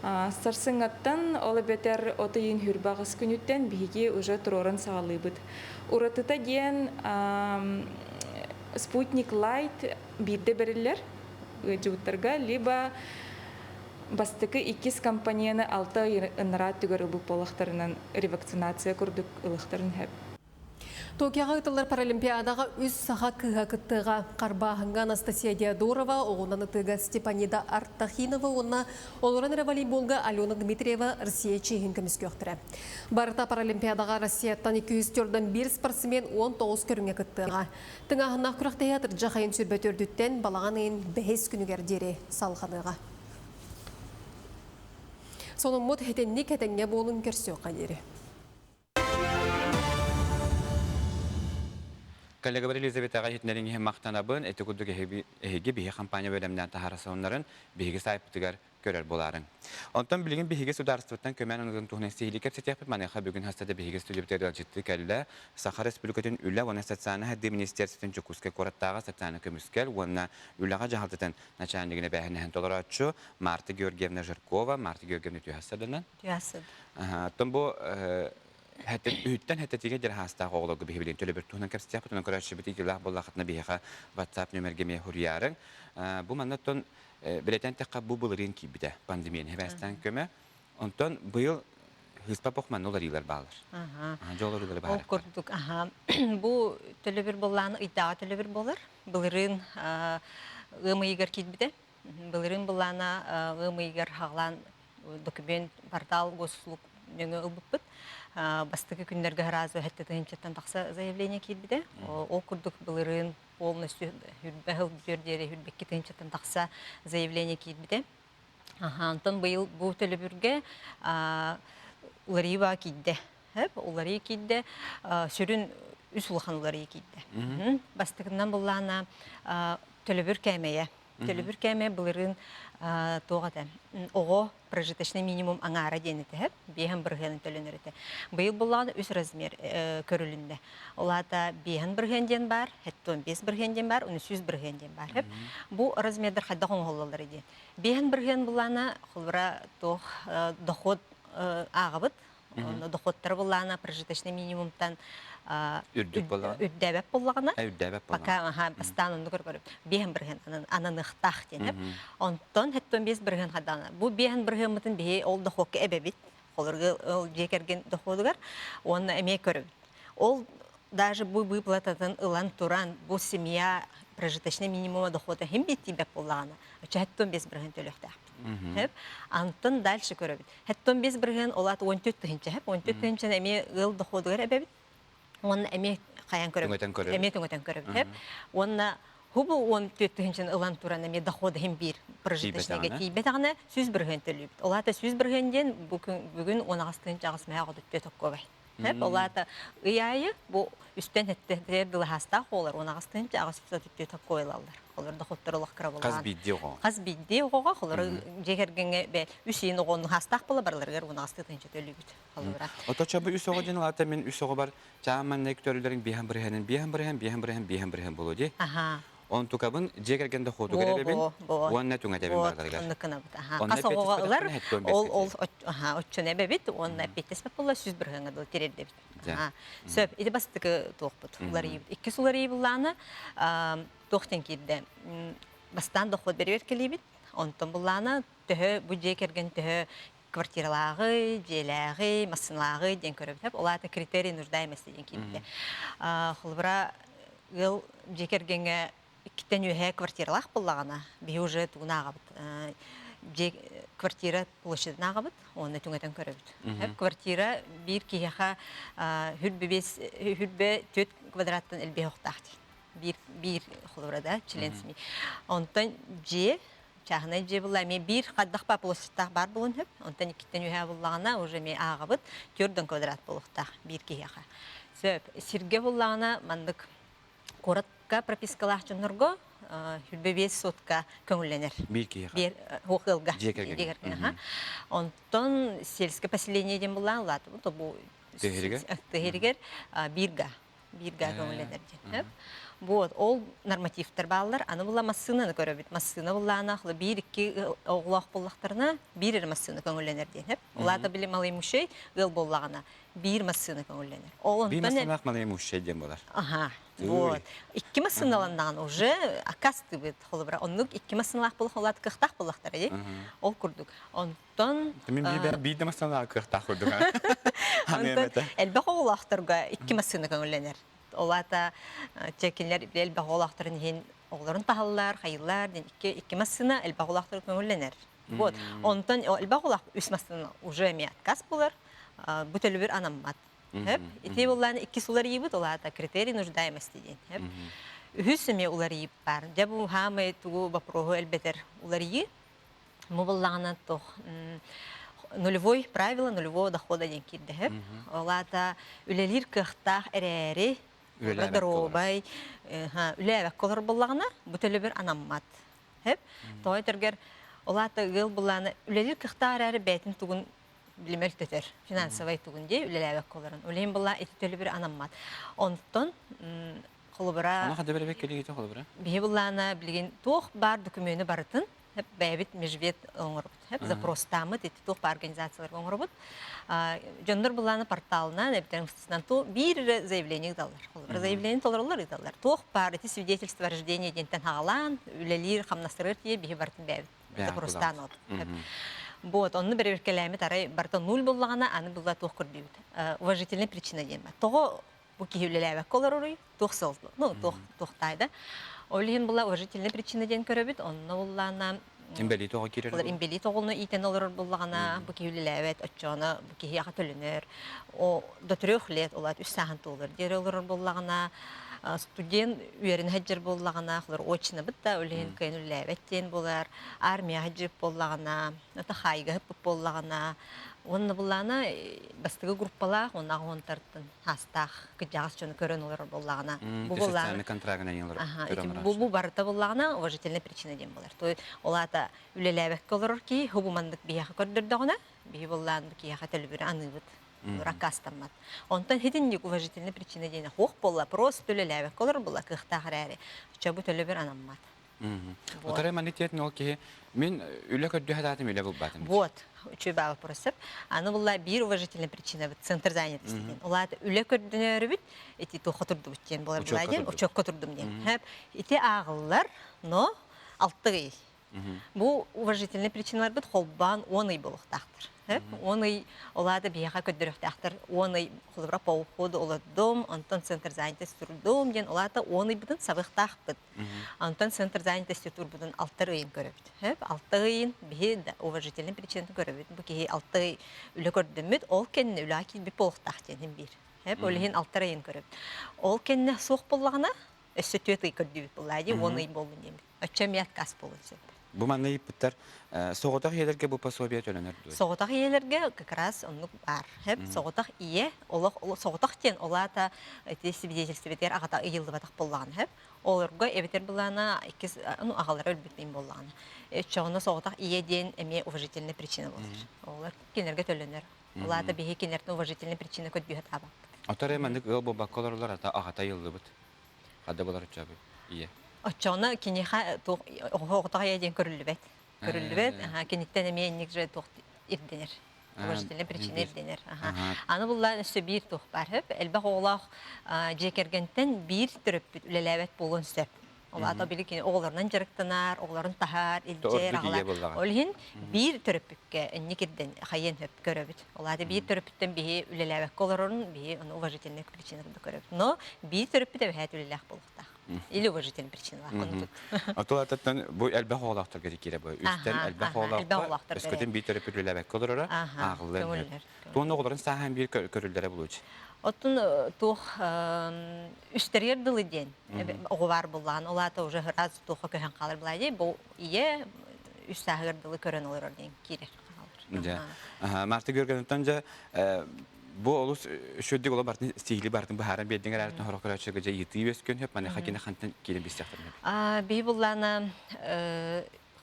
Сарсыҥҥаттан, ол эбэтэр от ыйын хүрбэ аҕыс күнүттэн биһиги уже туруоран саҕалыыбыт. Уратыта диэн Спутник Лайт биирдэ бэриллэр ыалдьыбыттарга, либо бастакы иккис компонены алта ый ынараа өттүгэр ылбыт буоллахтарынан ревакцинация курдук ылыахтарын сөп. Токиоҕа ыытыллар Паралимпиадаҕа үс саха кыыһа кыттыыга Харбааһыҥҥа Анастасия Диодорова, оҕунан ытыыга Степанида Артахинова уонна олорон эрэ волейболга Алена Дмитриева Россия чиэһин көмүскүөхтэрэ. Барыта Паралимпиадаҕа Россияттан 204 спортсмен 19 көрүҥҥэ кыттыаҕа. Тыҥааһыннаах күрэхтэһии атырдьах ыйын 24-түттэн балаҕан ыйын бэһис күнүгэр диэри салҕаныаҕа. Сонуммут итинник этэҥҥэ буолун көрсүөххэ диэри. Коллегабар Елизаветаҕа иһитиннэриҥ иһин махтанабын. Ити курдук эһиги биһи компания бэлэмнээн таһаара сонуннарын биһиги сайтпытыгар көрөр буолаарыҥ. Онтон билигин биһиги судаарыстыбаттан көмө ананытын туһунан сиһилии кэпсэтиэхпит. Маныаха бүгүн хаста да биһиги студиябытыгар ыалдьыттыы кэллэ. Саха Республикатын Үлэ уонна социальнай сайдыы министерствотын Дьокуускай куораттааҕы социальнай көмүскэл уонна үлэҕэ дьаһалтатын начальнигын эбээһинэһин толорооччу Марта Георгиевна Жиркова. Марта Георгиевна үтүө сарданан. Оттон бу үһүттэн хэтэтигэ диэн хаастаах оҕолорго биһи билин төлөбүр туһунан кэпсэтиэхпит, онон көрөөччүбүт идеялаах буоллахытына биһиэхэ WhatsApp нүөмэргэ эмиэ суруйаарыҥ. Бу манна оттон билэтэн тэххэ бу былырыын киирбитэ пандемияны хэбээстээн көмө. Онтон быйыл хыыспа похманна уларыылар баалар. Дьол уларыылары баар. Ол курдук, аха. Бу төлөбүр буоллааны ыйдааҕы төлөбүр буолар. Былырыын ыам ыйыгар киирбитэ. Былырыын былаана ыам ыйыгар хаҕлаан документ портал госуслуг нөҥүө ылбыппыт. Бастакы күннэргэ сразу сэттэ тыһыынчаттан тахса заявление киирбитэ. Ол курдук былырыын полностью хүрбэ сыл бүтүөр диэри хүрбэкки тыһыынчаттан тахса заявление киирбитэ. Онтон быйыл бу төлөбүргэ уларыйыы баа киирдэ. Уларыйыы киирдэ. Сүрүн үс улахан уларыйыы киирдэ. Бастакынан буллаана төлөбүр кээмэйэ. Төлөбүр кээмэйэ былырыын туох этэ? Оҕо прожиточный минимум аҥаара диэн этэ, биэһэн бырыһыанын төлөнөр этэ. Быйыл буллаҕына үс размер көрүлүннэ. Ол аата биэһэн бырыһыан диэн баар, хэттон биэс бырыһыан диэн баар, уну сүүс бырыһыан диэн баар. Бу размердар хайдах оҥоһуллаллар диэн. Биэһэн бырыһыан буллаана холбура туох доход ааҕабыт Онно доходтара буллаана прожиточный минимумтан үрдүк буоллаҕына үрдээбэт буоллаҕына үрдээбэт пока аха бастаан онну көргөрүм биэһэн бырыһыан ананыахтаах диэн онтон хэттон биэс бырыһыан хаддаана бу биэһэн бырыһыаммытын биһи ол дохуокка эбэбит холорго ол дьиэ кэргэн доходугар уонна эмиэ көрөбүт ол даже бу выплататын ылан туран бу семья прожиточный минимума дохода хим биттиибэт буоллаҕына оччоттон биэс бырыһыан төлүөхтээхпит Хөп. Антон дальше көрөбүт. Хэттон бес бырыһыан олаат 14 тыһынча хэп. 14 тыһынчаны эмиэ ыал доходугар эбэбит. Уонна эмиэ хайан көрөбүт. Эмиэ түҥөтөн көрөбүт. Хэп. Уонна хубу 14 тыһынчаны ылан туран эмиэ доход иһин биир прожиточныйга тиийбэтэҕинэ 100 бырыһыан төлүүбүт. Олаата 100 бырыһыан диэн бүгүн 18 тыһынча аҕыс мэһэ оҕотуттуө токкуобай. Хэп. Олаата ый аайы бу үстэн хэттэ дылаһаастаах оҕолор 18 тыһынча аҕыс түттүө токкуойлаллар. Олор доходтор олох кыра Хас биирдии оҕо. Хас биирдии оҕоҕо холору дьиэ кэргэҥҥэ бэ үс иин оҕону хаастаах буола барыларыгар унаҕасты тыһыынча төлүүбүт холобура. Оточо бу үс оҕо диэн алаата мин үс оҕобар чааманнай көтөрүлэрин биэһэн бырыһанын биэһэн бырыһан биэһэн бырыһан биэһэн бырыһан буолуо дии. Аха. Онтукабын дьиэ кэргэн дохуотугар эбэбин уонна түҥэтэбин барыларыгар. Оннук гынабыт. Аха. Хас оҕоҕо ылар ол ол аха оччону эбэбит уонна эппиэттэспэт буолла сүүс бырыһыаҥҥа дылы тириэрдэбит. Сөп. Ити бастакы туохпут уларыйыбыт. Иккис уларыйыы буллаана туох диэн киирдэ? Бастаан дохуот бэригэр кэлиибит. Онтон буллаана төһө бу дьиэ кэргэн төһө квартиралааҕый, дьиэлээҕий, массыыналааҕый диэн көрөбүт. Ол аата критерий нуждаемости диэн киирбитэ. Холобура, ыал дьиэ кэргэҥҥэ Иккиттэн үөһэ квартиралаах буоллаҕына, биһи уже тугун ааҕабыт. Дьиэ квартира площадын ааҕабыт уонна түҥэтэн көрөбүт. Квартира биир киһиэхэ хүрбэ биэс хүрбэ түөрт квадраттан элбиэх охтаах дии. Биир биир холобура да член семьи. Онтон дьиэ чааһынай дьиэ булла эмиэ биир хардах ба площадьтаах баар буолуон сөп. Онтон иккиттэн үөһэ буллаҕына уже эмиэ ааҕабыт түөрт квадрат буолуохтаах биир киһиэхэ. Сөп. Сиргэ буллаҕына маннык куоратка пропискалаах дьоннорго 25 сотка көҥүллэнэр. Биир киһиэхэ. Биир ыалга. Дьиэ кэргэҥҥэ. Онтон сельское поселение диэн буллаан улаатыбыт. Бу Тыһиригэр? Тыһиригэр биирга. Биирга көҥүллэнэр диэн. Вот, ол нормативтар бааллар. Аны була массыынаны көрөбүт. Массыына буллаана биир-икки оҕолоох буллахтарына биир эрэ массыына көҥүллэнэр диэн. Улаата били малый мужчей ыал буоллаҕына биир массыына көҥүллэнэр. Ол Биир массыыналаах малый мужчей диэн буолар. Аха. Вот. Икки массыыналаннаҕын уже аккастыбыт холобура. Оннук икки массыыналаах буолах улаат кыахтаах буоллахтара дии. Ол курдук. Онтон Мин биир биир да массыыналаах кыахтаах курдук. Онтон элбэх оҕолоохторго икки массыына көҥүллэнэр. Ол аата чекинлер элбэх оҕолоохторун иһин оҕолорун таһаллар, хайыллар диэн икки икки массыына элбэх оҕолоохторго көҥүллэнэр. Вот. Онтон элбэх улах үс массыына уже эмиэ отказ булар. Бу төлөбүр анаммат. Ити буллаан иккис уларыйыбыт, ол аата критерий нуждаемости диэн. Үһүс эмиэ уларыйып бар. Дьэ бу хаамай тугу вопроһу элбэтэр уларыйыы. Бу буллаҕына туох нулевой правило нулевого дохода диэн киирдэ. Ол аата үлэлиир кыахтаах эрээри доруобай үлээбэккэ олорор буоллаҕына бу төлөбүр анаммат. Хөп. Тоҕо этэргэр ол аата ыал былаана үлэлиир кыахтаах эрээри бэйэтин тугун билимэл төтөр финансовай тугун дии үлэлээбэккэ олорон. Ол иһин была ити төлөбүр анаммат. Онтон холобура Ама хада беребек келигите холобура? Биһи былаана билигин туох баар документы барытын бэйэбит межвет оҥоробут. Запростааммыт ити туох баар организацияларга оҥоробут. Дьоннор былаана порталынан эбэтэр ту биир эрэ заявление ыыталлар. Холобура заявление толороллор ыыталлар. Туох баар ити свидетельство рождения диэнтэн хаҕалаан үлэлиир хамнастырыр тиийэ биһи барытын бэйэбит запростаан олорбут. Вот, онну бэрэбиркэлээмит арай барыта нуль буллаҕына аны булла туох көрдүүбүт. Уважительная причина диэн бар. Тоҕо бу киһи үлэлээбэккэ олороруй, туох сыл, ну, туох туохтаай да. Ол иһин була уважительная причина диэн көрөбүт, онно буллаана Имбэлиит оҕо киирэр. Олор имбэлиит оҕону иитэн олорор буллаҕына, бу киһи үлэлээбэт, оччоҕуна бу киһиэхэ төлөнөр. О, до трех лет, улаат үс сааһын туолар диэри олорор буоллаҕына, студент үөрэнэ сылдьар буоллаҕына, олор очно да ол иһин кыайан үлэлээбэт диэн буолар. Армия сылдьып буоллаҕына, ата хаайга сыппыт буоллаҕына, уонна буллаана бастакы группалаах, уонна аҕыс хаастаах кырдьаҕас дьону көрөн олорор буоллаҕына бу буоллаҕына контрагынан бу бу барыта буоллаҕына уважительная причина диэн буолар то ол аата үлэлээбэккэ олорор киһи хубу маннык биһиэхэ көрдөрдөҕүнэ биһи буоллаан бу киһиэхэ төлөбүрү аныыбыт аккаастаммат онтон хитинник уважительная причина диэн хуох буолла просто үлэлээбэккэ олорор буолла кыахтаах эрээри чобу төлөбүр анаммат. Утары маннык диэтин ол киһи мин үлэ көрдүү сатаатым үлэ булбатым. Вот, үчүгэй баа вопрос. Аны булла биир уважительная причина бит центр занятости диэн. Улаат үлэ көрдөнөрүбүт ити туохха турдубут диэн буолар булаа диэн учёкка турдум диэн. Хэп ити ааҕыллар, но алты ый. Бу уважительный причиналарбыт холбоон 10 ый буолуохтаахтар. 10 ый олаада биһиэхэ көрдөрүөхтээхтэр 10 ый холобура по уходу олордум, онтон центр занятости турдум диэн олаата 10 ыйбытын сабыахтаахпыт. Онтон центр занятости турбутун алта ыйын көрөбүт. Хөп, алта ыйын биһи уважительный причинатын көрөбүт. Бу киһи алта ый үлэ көрдөммүт, ол кэннэ үлэҕэ киирбит буолуохтаах диэн биир. Хөп, ол иһин алта ыйын көрөбүт. Ол кэннэ суох буоллаҕына, өссө түөрт ый көрдүүбүт буоллаа дии, 10 ый буоллун диэммит. Оччо эмиэ отказ буолуон сөп. Бу манна ыйыппыттар, соҕотох ийэлэргэ бу пособие төлөнөр дуо? Соҕотох ийэлэргэ как раз оннук баар. Хөп, соҕотох ийэ, олох соҕотох диэн ол аата ити свидетельствотыгар аҕата ыйыллыбатах буоллаҕына хөп. Олорго эбэтэр былаана иккис ну аҕалара өлбүт мин буоллаҕына. Оччоҕуна соҕотох ийэ диэн эмиэ уважительная причина буолар. Олор кинилэргэ төлөнөр. Ол аата биһи кинилэртэн уважительная причина көрдүү сатаабаппыт. Отор маннык ыал буолбакка олороллор ата аҕата ыйыллыбыт. Хадда болар оччообу ийэ. Оччоҕуна киниэхэ туох оҕотох ийэ диэн көрүллүбэт. Көрүллүбэт. Киниттэн эмиэ инник же туох ирдэнэр. Уважительная причина ирдэнэр. Аны буллаан өссө биир туох баар хөп. Элбэх оҕолоох дьиэ кэргэнтэн биир төрөппүт үлэлээбэт буолуон сөп. Ол аата били кини оҕолорунан дьарыктанар, оҕолорун таһаар, илдьэр, аҕалар. Ол иһин биир төрөппүккэ инник ирдэн хайыан сөп көрөбүт. Ол аата биир төрөппүттэн биһи үлэлээбэккэ олорорун биһи ону уважительная причина курдук көрөбүт. Но биир төрөппүт эбэһээт үлэлээх буолуохтаах. Или уважительный причиналаах оннук. Отулататтан бу элбэх оҕолоохторго киирэ бу. Үстэн элбэх оҕолоохто өскөтүн биир төрөппүт үлэлээбэккэ олороро ааҕыллар. Туон оҕолорун сааһан биир көрүллэрэ булуч. Оттон туох үстэригэр дылы диэн оҕо баар буллаан ол аата уже раз туохха көһөн хаалар былаа дии бу ийэ үс сааһыгар дылы көрөн олорор диэн киирэр хаалар. Марта Георгиевнаттан дьэ бу олус үчүгдүк оло бартын стихли бартын быһааран биэрдиҥ эрээртэн хорох көрөөччүгэ дьэ ыйытыы үөскүөн сөп маныаха кини хантан киирэн билсиэхтэрин Биһи буллаана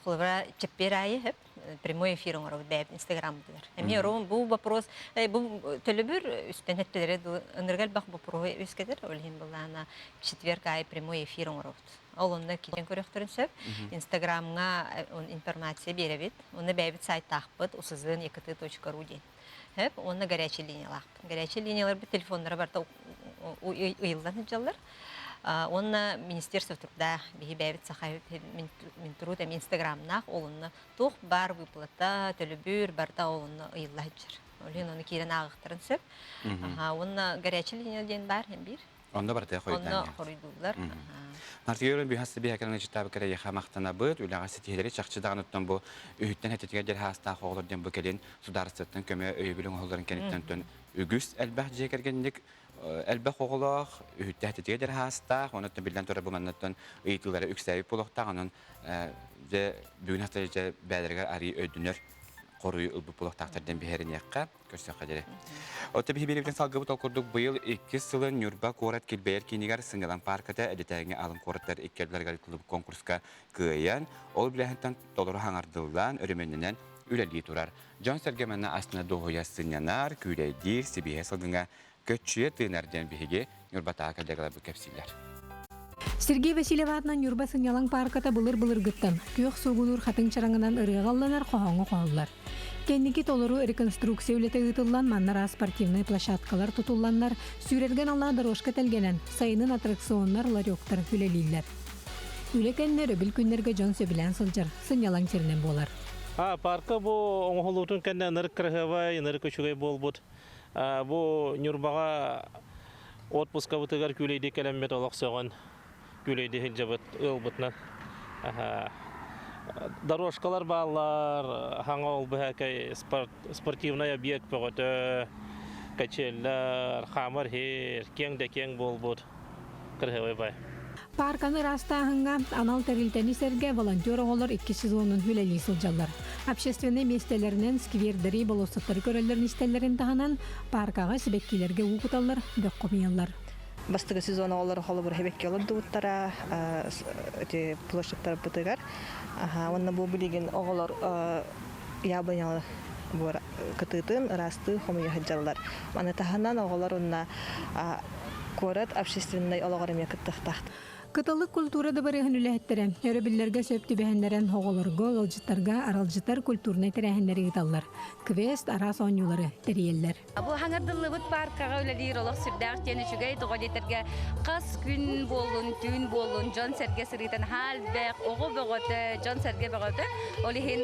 холобура чэппиэр аайы сөп прямой эфир оҥоробут бэйэбит инстаграммытыгар. Эмиэ бу вопрос бу төлөбүр үстэн эттэлэри ынырыга элбэх боппуруоһу үөскэтэр. Ол иһин буллаана четверг аайы прямой эфир оҥоробут. Ол онно киирэн көрүөхтэрин сөп. Инстаграмҥа информация биэрэбит. Онно бэйэбит сайтаахпыт usuzn.ekt.ru диэн. Хөп, уонна горячий линиялаахпыт. Горячий линияларбыт телефоннара барыта ыйыллан сылдьаллар. Уонна Министерство труда биһи бэйэбит Саха Минтруд эми инстаграмнаах ол онно туох баар выплата, төлөбүр барыта ол онно ыйылла сылдьар. Ол иһин ону киирэн ааҕыахтарын сөп. Уонна горячий линия диэн баар биир. Онно барыта хоруйдаан. Онно хоруйдууллар. Мартыгерын быһас биһэкэрин ычытаабы кэрэйэхэ махтанабыт, үлэҕэ ситиһилэри чахчы даҕаныттан бу үһүттэн хэтитигэр дьэр хаастаах оҕолор диэн бу кэлин судаарыстыбаттан көмө өйөбүл оҥоһулларын кэнниттэн үгүс элбэх дьиэ кэргэнник элбэх оҕолоох, үһүттэн хэтитигэр дьэр хаастаах, онуттан биллэн турар бу маннаттан ыйытыылары үксээбит буолуохтаах, онон дьэ бүгүн хата дьэ бээлэригэр арыы өйдөнөр хоруйу ылбыт буолуохтаахтар диэн биһириниэххэ. Көрсөххө диэри. Оттон биһи биэрэбитин салгыбыт ол курдук быйыл иккис сылын Ньурба куорат килбэйэр киинигэр сынньалаҥ паарката Эдитээҥҥи алын куораттар икки ардыларыгар ыытыллыбыт конкурска кыайан, ол үлэһинтэн толору хаҥардыллан, өрөмүөннэнэн үлэлии турар. Дьон-сэргэ манна астына дуоһуйа сынньанар, күүлэйдиир, сибиэһэ салгыҥа көччүйэ тыынар диэн биһиги Ньурбатааҕы коллегаларбыт кэпсииллэр. Сергей Васильев аатынан Ньурба сынньалаҥ паарката былыр-былыргыттан күөх суугунуур хатыҥ чараҥынан ырыаҕа ылланар, хоһооҥҥо хоһуллар. Кэнники толору реконструкция үлэтэ ыытыллан, манна араас спортивнай площадкалар тутулланнар, сүүрэргэ аналлаах дорожка тэлгэнэн, сайынын аттракционнар, ларектар үлэлииллэр. Үлэ кэннэ өрөбүл күннэргэ дьон сөбүлээн сылдьар сынньалаҥ сиринэн буолар. А, парка бу оҥоһулуутун кэннэ ынырык кыраһыабай, ынырык үчүгэй буолбут. Бу Ньурбаҕа отпускабытыгар күүлэйдии кэлэммит олох сөҕөн күүлэйдии сылдьабыт ыалбытынан. Дорожкалар бааллар, хаҥа ол быһаакай спортивный объект бөҕөтө, качеллар, хаамар иһир, киэҥ да киэҥ буолбут. Кырыһыбай бай. Паарканы ыраастааһыҥҥа анал тэрилтэни сэргэ волонтер оҕолор икки сезонун үлэлии сылдьаллар. Общественнай миэстэлэринэн сквердэри, болуоссаттары көрөллөрүн-истэллэрин таһынан, пааркаҕа сибэккилэргэ уу куталлар, бөх хомуйаллар. Бастакы сезон оҕолоро холобур сибэкки олордубуттара ити площадьтарбытыгар. Уонна бу билигин оҕолор яблонялар кытыытын ыраастыы хомуйа сылдьаллар. Маны таһынан оҕолор уонна куорат общественнай олоҕор эмиэ кыттыахтаах. Кыталык культура дыбарыаһын үлэһиттэрэ өрөбүллэргэ сөп түбэһиннэрэн оҕолорго, ыалдьыттарга аралдьытар культурнай тэрээһиннэри ыыталлар. Квест араас оонньуулары тэрийэллэр. Бу хаҥардыллыбыт паркаҕа үлэлиир олох сүрдээх диэн үчүгэй тоҕо диэтэргэ хас күн буоллун, түүн буоллун дьон-сэргэ сырыытын хаалбэх, оҕо бөҕөтө, дьон-сэргэ бөҕөтө. Ол иһин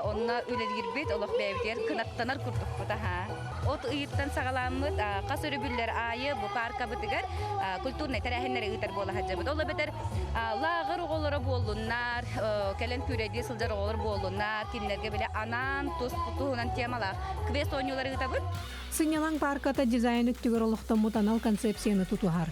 онно үлэлиирбит олох бэйэбитигэр кынаттанар курдукпут аһаа. От ыйыттан саҕаламмыт хас өрөбүллэр аайы бу паркабытыгар культурнай тэрээһиннэри ыытар буола сылдьабыт. Ол эбэтэр лааҕыр оҕолоро буоллуннар, кэлэн күүрэйдии сылдьар оҕолор буоллуннар, кинилэргэ бile анаан тус туһунан темалаах квест оонньуулары ыытабыт. Сынньалаҥ паарката дизайн өттүгэр олохтоммут анал концепцияны тутуһар.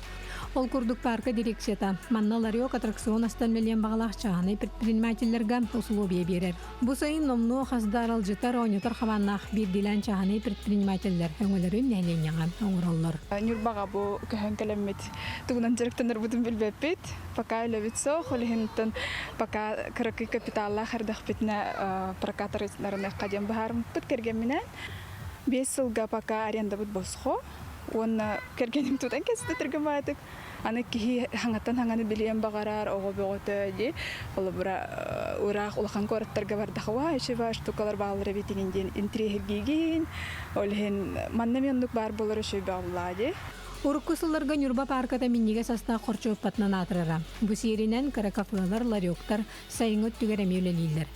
Ол курдук паарка дирекцията манна ларек аттракцион астан мэлиэн баҕалаах чааһынай предпринимателлэргэ усулуобуйа биэрэр. Бу сайын номнуо хас да аралдьытар, оонньотор хабааннаах биирдиилээн чааһынай предпринимателлэр өҥөлөрүн нэһилиэнньэҕэ оҥороллор. Ньурбаҕа бу көһөн кэлэммит тугунан дьарыктанарбытын билбэппит. Пока үлэбит суох, ол иһин пока кыракый капиталлаах эрдэхпитинэ прокат арыйыахха диэн быһаарыммыппыт кэргэмминээн. 5 сылга пока арендабыт босхо уонна кэргэним тутан кэстэ түргэн баҕайытык. Аны киһи хаҥаттан хаҥаны билиэн баҕарар, оҕо бөҕөтө дии. Холобура, ыраах улахан куораттарга бардахха, уа, ичива штукалар бааллар эбитигин диэн интириэһиргиигин. Ол иһин манна эмиэ оннук баар буолар үчүгэй бөҕө дии. Урукку сылларга Ньурба паарката минньигэс астаах хорчуоппатынан аатырара. Бу сиэринэн кыра кафелар, ларектар сайыҥҥы өттүгэр эмиэ үлэлииллэр.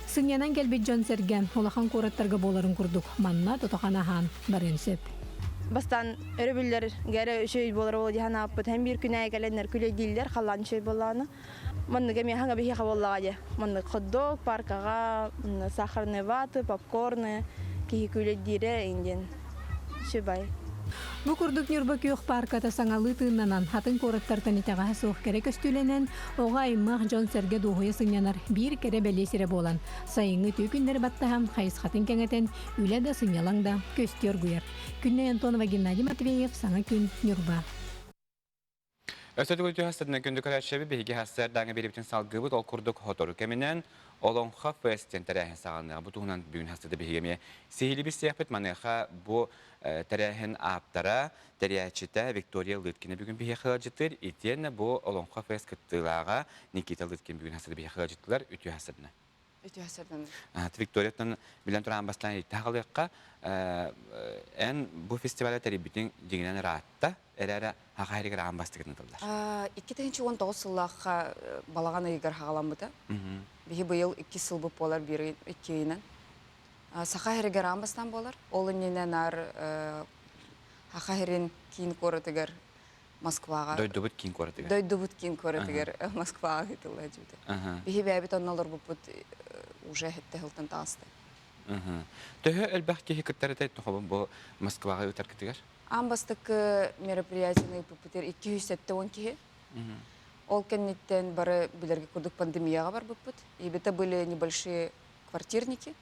Сынньанан кэлбит дьон-сэргэ улахан куораттарга буоларын курдук манна тото-хана аһаан барыан сөп. Бастаан өрөбүллэргэ эрэ үчүгэй буолар буолуо дии санаабыппыт. Һэн биир күн аайы кэлэннэр күлэйдииллэр, халлаан үчүгэй буоллаҕына. Маннык эмиэ хаҥа биһиэхэ буоллаҕа дии. Маннык хот-дог паркаҕа, сахарные ваты, попкорны киһи күүлэйдиирэ диэн үчүгэй. Бу курдук Ньурба күөх паарката саҥалыы тыыннанан, атын куораттартан итэҕэһэ суох кэрэ көстүүлэнэн, оҕо аймах дьон-сэргэ дуоһуйа сынньанар биир кэрэ бэлиэ сирэ буолан, сайыҥҥы үтүө күннэри баттаһан, хайысхатын кэҥэтэн, үлэ да, сынньалаҥ да көстүү оргуйар. Күннэй Антонова, Геннадий Матвеев, Саҥа күн, Ньурба. Өссө түгүл түһэстэринэн күндү көрөөччүбүт биһиги хассыардааҥы биэриибитин салгыыбыт. Ол курдук сотору кэминэн Олоҥхо фест диэн тэрээһин саҕаланыаҕа. Бу туһунан бүгүн хастыда биһиги эмиэ сиһилии билсиэхпит. Маныаха бу тэрээһин ааптара, тэрийээччитэ Виктория Лыткина бүгүн биһиэхэ ыалдьыттыыр. Итиэннэ бу Олоҥхо фест кыттыылааҕа Никита Лыткин бүгүн хастыда биһиэхэ ыалдьыттылар. Үтүө хастыдына. Үтүө сардан. Викторияттан билэн туран бастаан иттэ хаалыахха. Эн бу фестиваля тэрийбитиҥ дьиҥинэн ыраатта, эрээри хаха иһигэр аан бастакытын ытыллар. 2019 сыллаахха балаҕан ыйыгар хаҕаламмыта. Биһи быйыл иккис сылбыт буолар биир икки ыйынан. Саха иһигэр аан бастаан буолар. Ол иннинэ наар Хаха иһирин киин куоратыгар Москваҕа. Дойдубут киин куоратыгар. Дойдубут киин куоратыгар Москваҕа ыытылла дьүтэ. Биһи бэйэбит онно олорбуппут уже хэттэ сылтан таҕыста. Төһө элбэх киһи кыттар этэй тохобун бу Москваҕа ыытаргытыгар? Аан бастакы мероприятиены ыыппыппытыгар 270 киһи. Ол кэнниттэн бары билэргэ курдук пандемияҕа барбыппыт. И это были небольшие квартирники.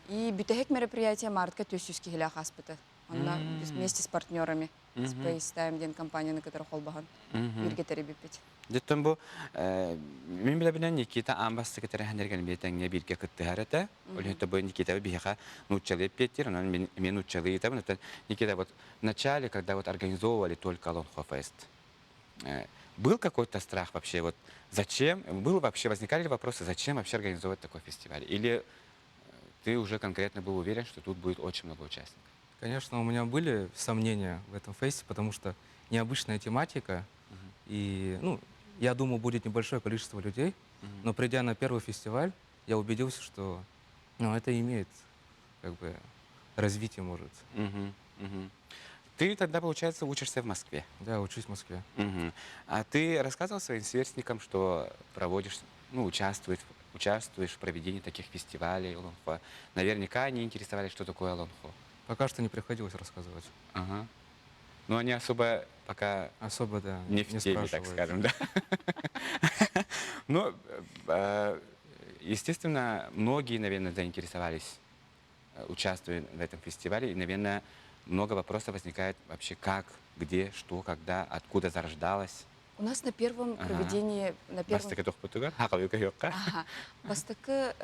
И бүтэһик мероприятие мартка 400 киһилээх ааспыта. Онно вместе с партнерами Space Time диэн компанияны кытары холбоһон бииргэ тэрийбиппит. Дьиттэн бу мин билэбинэн Никита аан бастакы тэрээһиннэргэ эмиэ тэҥҥэ бииргэ кыттыһар этэ. Ол иһин бу Никита биһиэхэ нууччалыы эппиэттиир, онон мин эмиэ нууччалыы ыйытабын. Оттон Никита вот в начале, когда вот организовывали только Олонхо Фест, был какой-то страх вообще, вот зачем, был вообще, возникали ли вопросы, зачем вообще организовывать такой фестиваль? Или ты уже конкретно был уверен, что тут будет очень много участников? Конечно, у меня были сомнения в этом фесте, потому что необычная тематика, и, ну, я думал, будет небольшое количество людей, но придя на первый фестиваль, я убедился, что ну, это имеет как бы развитие может. Ты тогда, получается, учишься в Москве? Да, учусь в Москве. Угу. А ты рассказывал своим сверстникам, что проводишь, ну, участвуешь, участвуешь в проведении таких фестивалей Олонхо? Наверняка они интересовались, что такое Олонхо. Пока что не приходилось рассказывать. Ага. Ну, они особо пока особо, да, не в не теме, так скажем, да. Ну, естественно, многие, наверное, заинтересовались, участвуя в этом фестивале. И, наверное, много вопросов возникает вообще как, где, что, когда, откуда зарождалось. У нас на первом проведении... На первом... Бастакы тохпутугар, Ага. Бастакы,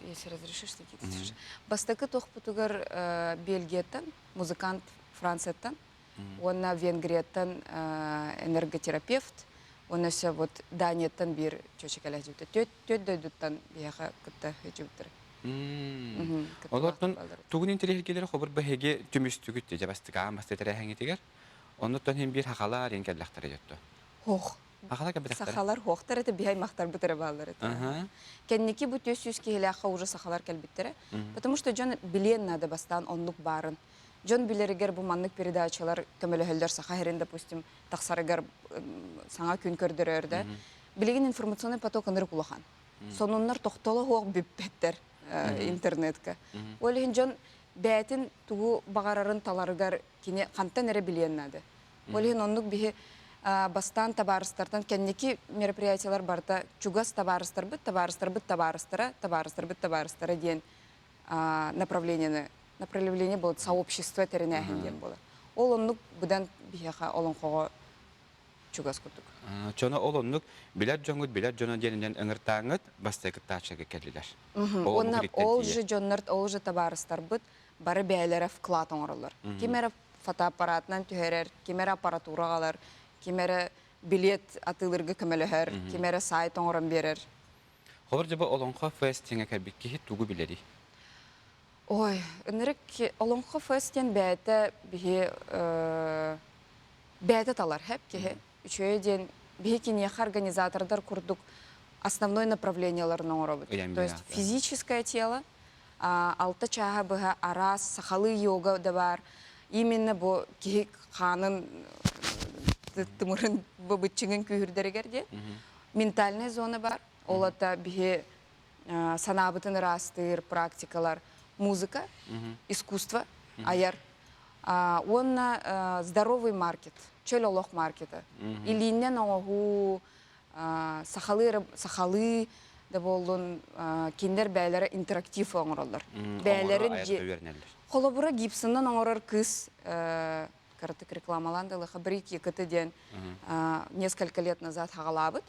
если разрешишь, Никита, Бастакы тохпутугар Бельгияттан, музыкант Францияттан, уонна Венгрияттан энерготерапевт, уонна өссө вот Данияттан биир чөчө кэлэ Төт дойдуттан биһиэхэ кытта үчүгүттэр. Олортон тугун интэриэһиргиилэрэ хобур бэһиги түмүстүгүт дьэ бастыгаан басты тэрээһиҥитигэр. Оннуттан хин биир хахалаар ин кэллэхтэрэ дьотто. Хох. Хахалар кэлбэтэхтэрэ. Сахалар хохтар это биһай махтарбыт эрэ бааллар этэ. Кэнники бу 400 киһилээххэ уже сахалар кэлбиттэрэ. Потому что дьон билиэн надо бастаан оннук баарын. Дьон билэригэр бу маннык передачалар көмөлөһөллөр саха иһэрин, допустим, тахсарыгар саҥа күн көрдөрөр да. Билигин информационный поток ынырык улахан. Сонуннар тохтоло суох бүппэттэр интернетка. Ол иһин дьон бэйэтин тугу баҕарарын таларыгар кини хантан эрэ билиэн наада. Ол иһин оннук биһи бастаан табаарыстартан кэнники мероприятиялар барыта чугас табаарыстарбыт, табаарыстарбыт табаарыстара, табаарыстарбыт табаарыстара диэн направлениены направление болот сообщество тэринээһин диэн буолар. Ол оннук быдан биһиэхэ олоҥхоҕо чугас курдук. Чоно ол оннук билэр дьоҥҥут билэр дьоно диэнинэн ыҥыртааҥҥыт бастакы кыттааччыга кэллилэр. Уонна ол же дьоннор, ол же табаарыстарбыт бары бэйэлэрэ вклад оҥороллор. Ким эрэ фотоаппаратынан түһэрэр, ким эрэ аппаратура аҕалар, ким эрэ билет атыылыырга көмөлөһөр, ким эрэ сайт оҥорон биэрэр. Холор дьэ бу Олоҥхо фестиҥэ кэлбит киһи тугу билэрий? Ой, ынырык Олоҥхо фест диэн бэйэтэ биһи бэйэтэ талар хэп киһи. Үчүгэй диэн биһи киниэхэ организатордар курдук основной направленияларын оҥоробут. То есть физическое тело, Алта чааһа быһа араас сахалыы йога да баар. Именно бу киһи хаанын тымырын быччыҥын күүһүрдэригэр диэн. Ментальная зона бар. Ол ата биһи санаабытын ыраастыыр практикалар, музыка, искусство, айар. Уонна здоровый маркет, чөл олох маркета. Илииннэн оҥоһуу, сахалыы сахалыы да буоллун кинилэр бэйэлэрэ интерактив оҥороллор. Бэйэлэрин холобура гипсынан оҥорор кыыс кыратык рекламалаан да ылыха Брик Якыты диэн несколько лет назад хаҕалаабыт.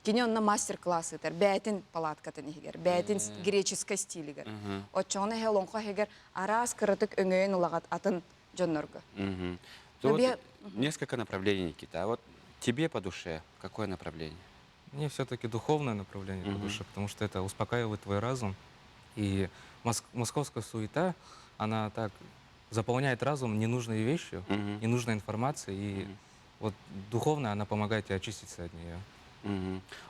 Кини онно мастер-класс ыытар, бээтин палаткатын иһигэр, бээтин греческой стилигэр. Оччоҕуна эһэ олоҥхо иһигэр араас кыратык өҥөйөн ылаҕат атын дьоннорго. Вот несколько направлений, Никита. А вот тебе по душе какое направление? Мне все-таки духовное направление по душе, потому что это успокаивает твой разум. И московская суета, она так заполняет разум ненужной вещью, ненужной информацией. И вот духовная, она помогает тебе очиститься от нее.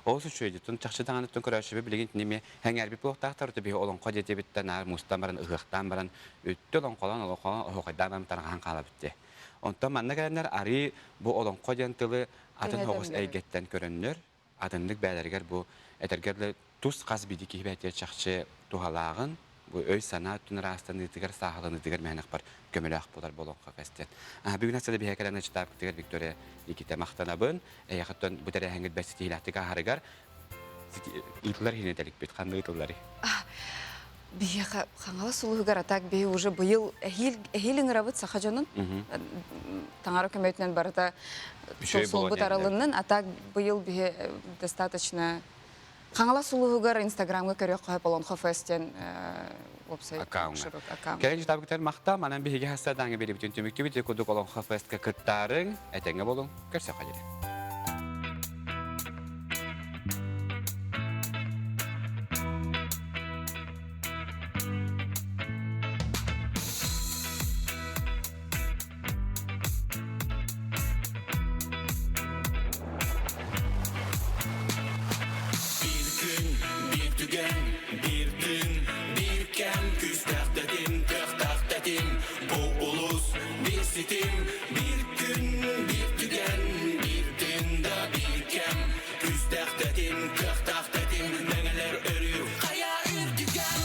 Ол үчүгэй тун чахчы даҕаны тун көрөөччүбү билигин неме хэҥээрбит буолуохтаахтар биһи олоҥхо диэтибиттэн наар мустан баран ыһыахтаан баран үттэ олоҥхолоон олоҥхолоон оһуохайдаан баран тарҕаһан хаалабыт дии. Онтон манна кэлэннэр арыы бу олоҥхо диэн тылы атын соҕус эйгэттэн көрөннөр атыннык бээлэригэр бу этэргэ тус хас биирдии киһи бэйэтигэр чахчы туһалааҕын бу өй-санаа өттүн ыраастаныытыгар, сааһыланыытыгар мээнэхпэр көмөлөөх буолар болоҥхо фестен. Бүгүн асыда биһэ кэлэн ычытааппытыгар Виктория Никита махтанабын. Эйэхиттэн бу тэрээһиҥҥит бэс ситиһиилээхтик ааһарыгар ыытылар иһин этэликпит. Ханна ыытылларый? Биһиэхэ Хаҥалас улууһугар атак биһи уже быйыл эһиил эһиил ыҥырабыт саха дьонун таҥара көмөтүнэн барыта суолбут арылыннын а так быйыл биһи достаточно Хаҥалас улууһугар Инстаграмҥа көрүөххэ сөп Олонхо Фест диэн уопсай аккаунт. Кэлин жутаабыкытар махта, манан биһиги хастардаҥы биэрибитин түмүктүбүт курдук Олонхо Фестка кыттаарыҥ, этэҥҥэ болуҥ, көрсөххө диэри. Bir күн, bir түгэн, bir тыын, bir кэм Күүстээх тэтим, кыахтаах тэтим Бу улус, bir ситим Bir күн, bir түгэн, bir тыын да bir кэм Күүстээх тэтим, кыахтаах тэтим Мэҥэлэр өрүү хайа үрдүгэр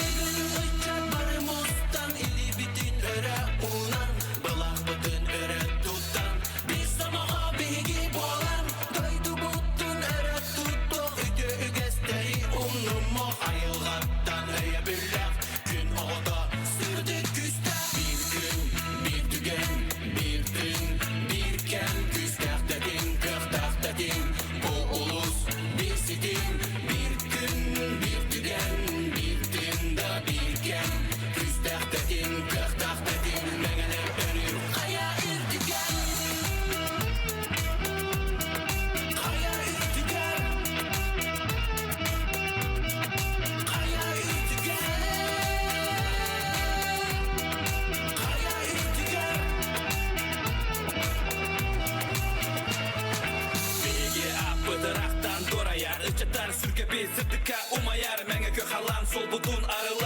Бүгүн ыччат бары мустан илиибитин өрө уунан Былахпытын өрө тутан Биир сомоҕо биһиги буолан Дойдубутун өрө туттуох Үтүө үгэстэри умнумуох Айылҕаттан өйөбүллээх Күн оҕото сырдык күүстээх Биир күн, биир түгэн, биир тыын, биир кэм Күүстээх тэтим, кыахтаах тэтим Бу улус, биир ситим Биир күн, биир түгэн, биир тыын да биир кэм Күүстээх тэтим, кыахтаах тэтим Мэҥэлэр өрүү хайа үрдүгэр Хайа үрдүгэр Хайа үрдүгэр Хайа үрдүгэр Биһиги аппыт ырахтан дуорайар Ыччаттар сүргэбит сырдыкка умайар Мэҥэ көх халаан суолбутун арылар.